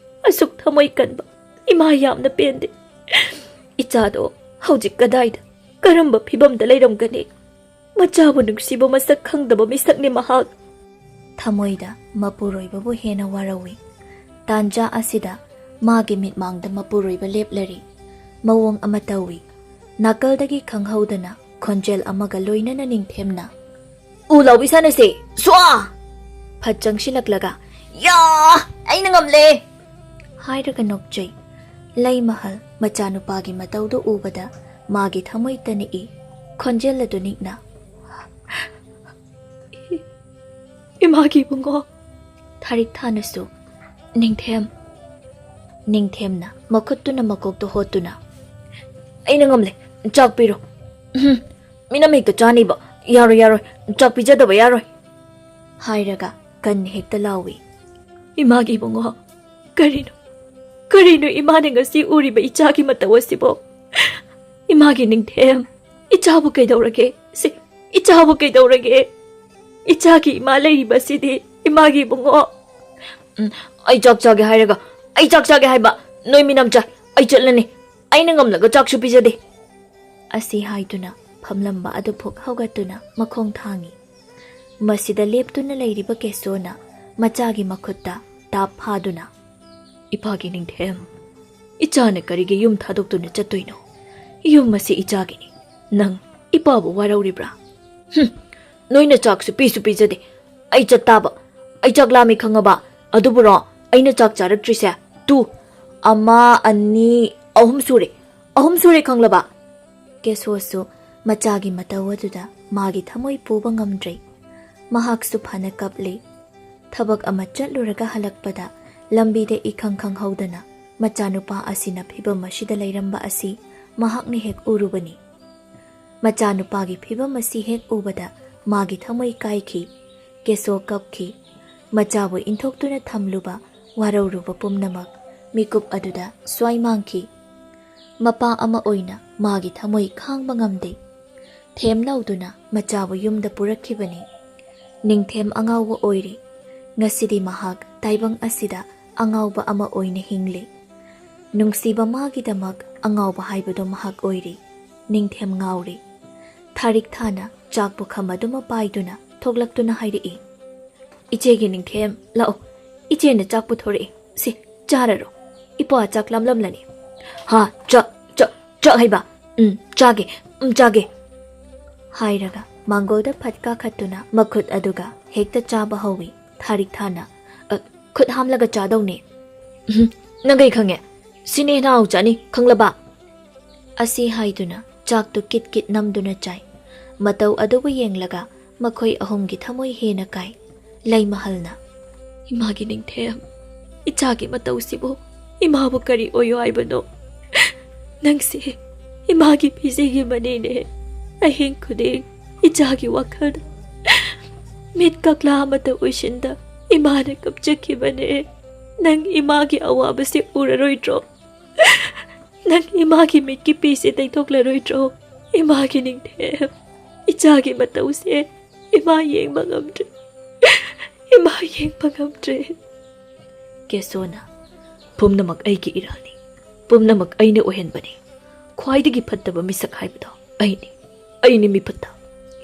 ꯑꯁꯨꯛ ꯊꯃꯣꯏ ꯀꯟꯕ ꯏꯃꯥ ꯌꯥꯝꯅ ꯄꯦꯟꯗꯦ꯫ ꯏꯆꯥꯗꯣ ꯍꯧꯖꯤꯛ ꯀꯗꯥꯏꯗ, ꯀꯔꯝꯕ ꯐꯤꯕꯝꯗ ꯂꯩꯔꯝꯒꯅꯤ? ꯃꯆꯥꯕꯨ ꯅꯨꯡꯁꯤꯕ ꯃꯁꯛ ꯈꯪꯗꯕ ꯃꯤꯁꯛꯅꯤ ꯃꯍꯥꯛ꯫" ꯊꯃꯣꯏꯗ ꯃꯄꯨꯔꯣꯏꯕꯕꯨ ꯍꯦꯟꯅ ꯋꯥꯔꯧꯏ꯫ ꯇꯥꯟꯖꯥ ꯑꯁꯤꯗ ꯃꯥꯒꯤ ꯃꯤꯠꯃꯥꯡꯗ ꯃꯄꯨꯔꯣꯏꯕ ꯂꯦꯞꯂꯔꯤ꯫ ꯃꯑꯣꯡ ꯑꯃ ꯇꯧꯏ꯫ ꯅꯥꯀꯜꯗꯒꯤ ꯈꯪꯍꯧꯗꯅ ꯈꯣꯟꯖꯦꯜ ꯑꯃꯒ ꯂꯣꯏꯅꯅ ꯅꯤꯡꯊꯦꯝꯅ, "ꯎ ꯂꯥꯎꯕꯤ ꯁꯥꯟꯅꯁꯦ, ꯁ꯭ꯋꯥ!" ꯐꯠ ꯆꯪꯁꯤꯜꯂꯛꯂꯒ, "ꯌꯥ! ꯑꯩꯅ ꯉꯝꯂꯦ!" ꯍꯥꯏꯔꯒ ꯅꯣꯛꯆꯩ꯫ ꯂꯩꯃꯍꯜ ꯃꯆꯥꯅꯨꯄꯥꯒꯤ ꯃꯇꯧꯗꯨ ꯎꯕꯗ ꯃꯥꯒꯤ ꯊꯃꯣꯏ ꯇꯅꯤꯛꯏ꯫ ꯈꯣꯟꯖꯦꯜ ꯑꯗꯨ ꯅꯤꯛꯅ, ꯏꯃꯥꯒꯤ ꯏꯕꯨꯡꯉꯣ꯫ ꯊꯥꯔꯤꯛ ꯊꯥꯅꯁꯨ, "ꯅꯤꯡꯊꯦꯝ"꯫ ꯅꯤꯡꯊꯦꯝꯅ ꯃꯈꯨꯠꯇꯨꯅ ꯃꯀꯣꯛꯇ ꯍꯣꯠꯇꯨꯅ, "ꯑꯩꯅ ꯉꯝꯂꯦ, ꯆꯥꯛ ꯄꯤꯔꯣ"꯫ "ꯎꯝ, ꯃꯤꯅꯝ ꯍꯦꯛꯇ ꯆꯥꯅꯤꯕ, ꯌꯥꯔꯣꯏ, ꯌꯥꯔꯣꯏ, ꯆꯥꯛ ꯄꯤꯖꯗꯕ ꯌꯥꯔꯣꯏ" ꯍꯥꯏꯔꯒ ꯀꯟꯅ ꯍꯦꯛꯇ ꯂꯥꯎꯏ꯫ "ꯏꯃꯥꯒꯤ ꯏꯕꯨꯡꯉꯣ, ꯀꯔꯤꯅꯣ, ꯀꯔꯤꯅꯣ ꯏꯃꯥꯅ ꯉꯁꯤ ꯎꯔꯤꯕ ꯏꯆꯥꯒꯤ ꯃꯇꯧ ꯑꯁꯤꯕꯣ? ꯏꯃꯥꯒꯤ ꯅꯤꯡꯊꯦꯝ, ꯏꯆꯥꯕꯨ ꯀꯩꯗꯧꯔꯒꯦ? ꯁꯤ, ꯏꯆꯥꯕꯨ ꯀꯩꯗꯧꯔꯒꯦ? ꯏꯆꯥꯒꯤ ꯏꯃꯥ ꯂꯩꯔꯤꯕꯁꯤꯗꯤ, ꯏꯃꯥꯒꯤ ꯏꯕꯨꯡꯉꯣ"꯫ "ꯎꯝ, ꯑꯩ ꯆꯥꯛ ꯆꯥꯒꯦ ꯍꯥꯏꯔꯒ, ꯑꯩ ꯆꯥꯛ ꯆꯥꯒꯦ ꯍꯥꯏꯕ, ꯅꯣꯏ ꯃꯤꯅꯝ ꯆꯥꯏ, ꯑꯩ ꯆꯠꯂꯅꯤ, ꯑꯩꯅ ꯉꯝꯂꯒ ꯆꯥꯛꯁꯨ ꯄꯤꯖꯗꯦ" ꯑꯁꯤ ꯍꯥꯏꯗꯨꯅ ꯐꯝꯂꯝꯕ ꯑꯗꯨ ꯐꯨꯛ ꯍꯧꯒꯠꯇꯨꯅ ꯃꯈꯣꯡ ꯊꯥꯡꯏ꯫ ꯃꯁꯤꯗ ꯂꯦꯞꯇꯨꯅ ꯂꯩꯔꯤꯕ ꯀꯦꯁꯣꯅ ꯃꯆꯥꯒꯤ ꯃꯈꯨꯠꯇ ꯇꯥꯞ ꯐꯥꯗꯨꯅ, "ꯏꯄꯥꯒꯤ ꯅꯤꯡꯊꯦꯝ, ꯏꯆꯥꯅ ꯀꯔꯤꯒꯤ ꯌꯨꯝ ꯊꯥꯗꯣꯛꯇꯨꯅ ꯆꯠꯇꯣꯏꯅꯣ? ꯌꯨꯝ ꯑꯁꯤ ꯏꯆꯥꯒꯤꯅꯤ꯫ ꯅꯪ ꯏꯄꯥꯕꯨ ꯋꯥꯔꯧꯔꯤꯕ꯭ꯔꯥ?" "ꯍꯨꯝ, ꯅꯣꯏꯅ ꯆꯥꯛꯁꯨ ꯄꯤꯁꯨ ꯄꯤꯖꯗꯦ, ꯑꯩ ꯆꯠꯇꯥꯕ꯫ ꯑꯩ ꯆꯥꯛ ꯂꯥꯝꯃꯤ ꯈꯪꯉꯕ? ꯑꯗꯨꯕꯨꯔꯣ ꯑꯩꯅ ꯆꯥꯛ ꯆꯥꯔꯛꯇ꯭ꯔꯤꯁꯦ? ꯇꯨ, ꯑꯃ, ꯑꯅꯤ, ꯑꯍꯨꯝ ꯁꯨꯔꯦ, ꯑꯍꯨꯝ ꯁꯨꯔꯦ ꯈꯪꯂꯕ?" ꯀꯦꯁꯣꯁꯨ ꯃꯆꯥꯒꯤ ꯃꯇꯧ ꯑꯗꯨꯗ ꯃꯥꯒꯤ ꯊꯃꯣꯏ ꯄꯨꯕ ꯉꯝꯗ꯭ꯔꯦ꯫ ꯃꯍꯥꯛꯁꯨ ꯐꯅ ꯀꯞꯂꯤ꯫ ꯊꯕꯛ ꯑꯃ ꯆꯠꯂꯨꯔꯒ ꯍꯜꯂꯛꯄꯗ ꯂꯝꯕꯤꯗ ꯏꯈꯪ ꯈꯪꯍꯧꯗꯅ ꯃꯆꯥꯅꯨꯄꯥ ꯑꯁꯤꯅ ꯐꯤꯚꯝ ꯑꯁꯤꯗ ꯂꯩꯔꯝꯕ ꯑꯁꯤ ꯃꯍꯥꯛꯅ ꯍꯦꯛ ꯎꯔꯨꯕꯅꯤ꯫ ꯃꯆꯥꯅꯨꯄꯥꯒꯤ ꯐꯤꯚꯝ ꯑꯁꯤ ꯍꯦꯛ ꯎꯕꯗ ꯃꯥꯒꯤ ꯊꯃꯣꯏ ꯀꯥꯏꯈꯤ꯫ ꯀꯦꯁꯣ ꯀꯞꯈꯤ꯫ ꯃꯆꯥꯕꯨ ꯏꯟꯊꯣꯛꯇꯨꯅ ꯊꯝꯂꯨꯕ, ꯋꯥꯔꯧꯔꯨꯕ ꯄꯨꯝꯅꯃꯛ ꯃꯤꯀꯨꯞ ꯑꯗꯨꯗ ꯁ꯭ꯋꯥꯏ ꯃꯥꯡꯈꯤ꯫ ꯃꯄꯥ ꯑꯃ ꯑꯣꯏꯅ ꯃꯥꯒꯤ ꯊꯃꯣꯏ ꯈꯥꯡꯕ ꯉꯝꯗꯦ꯫ ꯊꯦꯝ ꯂꯧꯗꯨꯅ ꯃꯆꯥꯕꯨ ꯌꯨꯝꯗ ꯄꯨꯔꯛꯈꯤꯕꯅꯤ꯫ ꯅꯤꯡꯊꯦꯝ ꯑꯉꯥꯎꯕ ꯑꯣꯏꯔꯤ꯫ ꯉꯁꯤꯗꯤ ꯃꯍꯥꯛ ꯇꯥꯏꯕꯪ ꯑꯁꯤꯗ ꯑꯉꯥꯎꯕ ꯑꯃ ꯑꯣꯏꯅ ꯍꯤꯡꯂꯤ꯫ ꯅꯨꯡꯁꯤꯕ ꯃꯥꯒꯤꯗꯃꯛ ꯑꯉꯥꯎꯕ ꯍꯥꯏꯕꯗꯨ ꯃꯍꯥꯛ ꯑꯣꯏꯔꯤ꯫ ꯅꯤꯡꯊꯦꯝ ꯉꯥꯎꯔꯤ꯫ ꯊꯥꯔꯤꯛ ꯊꯥꯅ ꯆꯥꯛ ꯄꯨꯈꯝ ꯑꯗꯨꯃ ꯄꯥꯏꯗꯨꯅ ꯊꯣꯛꯂꯛꯇꯨꯅ ꯍꯥꯏꯔꯛꯏ, "ꯏꯆꯦꯒꯤ ꯅꯤꯡꯊꯦꯝ, ꯂꯥꯛꯑꯣ꯫ ꯏꯆꯦꯅ ꯆꯥꯛ ꯄꯨꯊꯣꯔꯛꯏ꯫ ꯁꯤ, ꯆꯥꯔꯔꯣ꯫ ꯏꯄ꯭ꯋꯥ ꯆꯥꯛ ꯂꯥꯝꯂꯝꯂꯅꯤ꯫" "ꯍꯥ? ꯆꯥꯛ, ꯆꯥꯛ, ꯆꯥꯛ ꯍꯥꯏꯕ? ꯎꯝ, ꯆꯥꯒꯦ꯫ ꯎꯝ, ꯆꯥꯒꯦ꯫" ꯍꯥꯏꯔꯒ ꯃꯥꯡꯒꯣꯜꯗ ꯐꯠ ꯀꯥꯈꯠꯇꯨꯅ ꯃꯈꯨꯠ ꯑꯗꯨꯒ ꯍꯦꯛꯇ ꯆꯥꯕ ꯍꯧꯏ꯫ ꯊꯥꯔꯤꯛ ꯊꯥꯅ, "ꯑ, ꯈꯨꯠ ꯍꯥꯝꯂꯒ ꯆꯥꯗꯧꯅꯦ꯫" "ꯎꯝ, ꯅꯪ ꯀꯩ ꯈꯪꯉꯦ? ꯁꯤꯅ ꯍꯦꯟꯅ ꯍꯥꯎ ꯆꯥꯅꯤ, ꯈꯪꯂꯕ?" ꯑꯁꯤ ꯍꯥꯏꯗꯨꯅ ꯆꯥꯛꯇꯨ ꯀꯤꯠ ꯀꯤꯠ ꯅꯝꯗꯨꯅ ꯆꯥꯏ꯫ ꯃꯇꯧ ꯑꯗꯨꯕꯨ ꯌꯦꯡꯂꯒ ꯃꯈꯣꯏ ꯑꯍꯨꯝꯒꯤ ꯊꯃꯣꯏ ꯍꯦꯟꯅ ꯀꯥꯏ꯫ ꯂꯩꯃꯍꯜꯅ, "ꯏꯃꯥꯒꯤ ꯅꯤꯡꯊꯦꯝ, ꯏꯆꯥꯒꯤ ꯃꯇꯧꯁꯤꯕꯨ ꯏꯃꯥꯕꯨ ꯀꯔꯤ ꯑꯣꯏꯌꯨ ꯍꯥꯏꯕꯅꯣ? ꯅꯪꯁꯦ ꯏꯃꯥꯒꯤ ꯐꯤꯖꯤꯒꯤ ꯃꯅꯤꯅꯦ꯫ ꯑꯍꯤꯡ ꯈꯨꯗꯤꯡ ꯏꯆꯥꯒꯤ ꯋꯥꯈꯜꯗ ꯃꯤꯠ ꯀꯛꯂꯥ ꯑꯃꯠꯇ ꯎꯏꯁꯤꯟꯗ ꯏꯃꯥꯅ ꯀꯞꯆꯈꯤꯕꯅꯦ꯫ ꯅꯪ ꯏꯃꯥꯒꯤ ꯑꯋꯥꯕꯁꯤ ꯎꯔꯔꯣꯏꯗ꯭ꯔꯣ? ꯅꯪ ꯏꯃꯥꯒꯤ ꯃꯤꯠꯀꯤ ꯄꯤꯁꯦ ꯇꯩꯊꯣꯛꯂꯔꯣꯏꯗ꯭ꯔꯣ? ꯏꯃꯥꯒꯤ ꯅꯤꯡꯊꯦꯝ, ꯏꯆꯥꯒꯤ ꯃꯇꯧꯁꯦ ꯏꯃꯥ ꯌꯦꯡꯕ ꯉꯝꯗ꯭ꯔꯦ꯫ ꯏꯃꯥ ꯌꯦꯡꯕ ꯉꯝꯗ꯭ꯔꯦ꯫" ꯀꯦꯁꯣꯅ, "ꯄꯨꯝꯅꯃꯛ ꯑꯩꯒꯤ ꯏꯔꯥꯜꯅꯤ꯫ ꯄꯨꯝꯅꯃꯛ ꯑꯩꯅ ꯑꯣꯏꯍꯟꯕꯅꯤ꯫ ꯈ꯭ꯋꯥꯏꯗꯒꯤ ꯐꯠꯇꯕ ꯃꯤꯁꯛ ꯍꯥꯏꯕꯗꯣ ꯑꯩꯅꯤ꯫ ꯑꯩꯅꯤ ꯃꯤꯐꯠꯇ꯫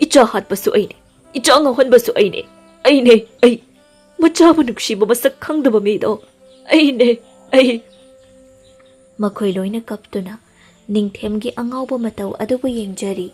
ꯏꯆꯥ ꯍꯥꯠꯄꯁꯨ ꯑꯩꯅꯤ꯫ ꯏꯆꯥ ꯉꯥꯎꯍꯟꯕꯁꯨ ꯑꯩꯅꯤ꯫ ꯑꯩꯅꯦ, ꯑꯩ꯫ ꯃꯆꯥꯕꯨ ꯅꯨꯡꯁꯤꯕ ꯃꯁꯛ ꯈꯪꯗꯕ ꯃꯤꯗꯣ ꯑꯩꯅꯦ, ꯑꯩ꯫" ꯃꯈꯣꯏ ꯂꯣꯏꯅ ꯀꯞꯇꯨꯅ ꯅꯤꯡꯊꯦꯝꯒꯤ ꯑꯉꯥꯎꯕ ꯃꯇꯧ ꯑꯗꯨꯕꯨ ꯌꯦꯡꯖꯔꯤ꯫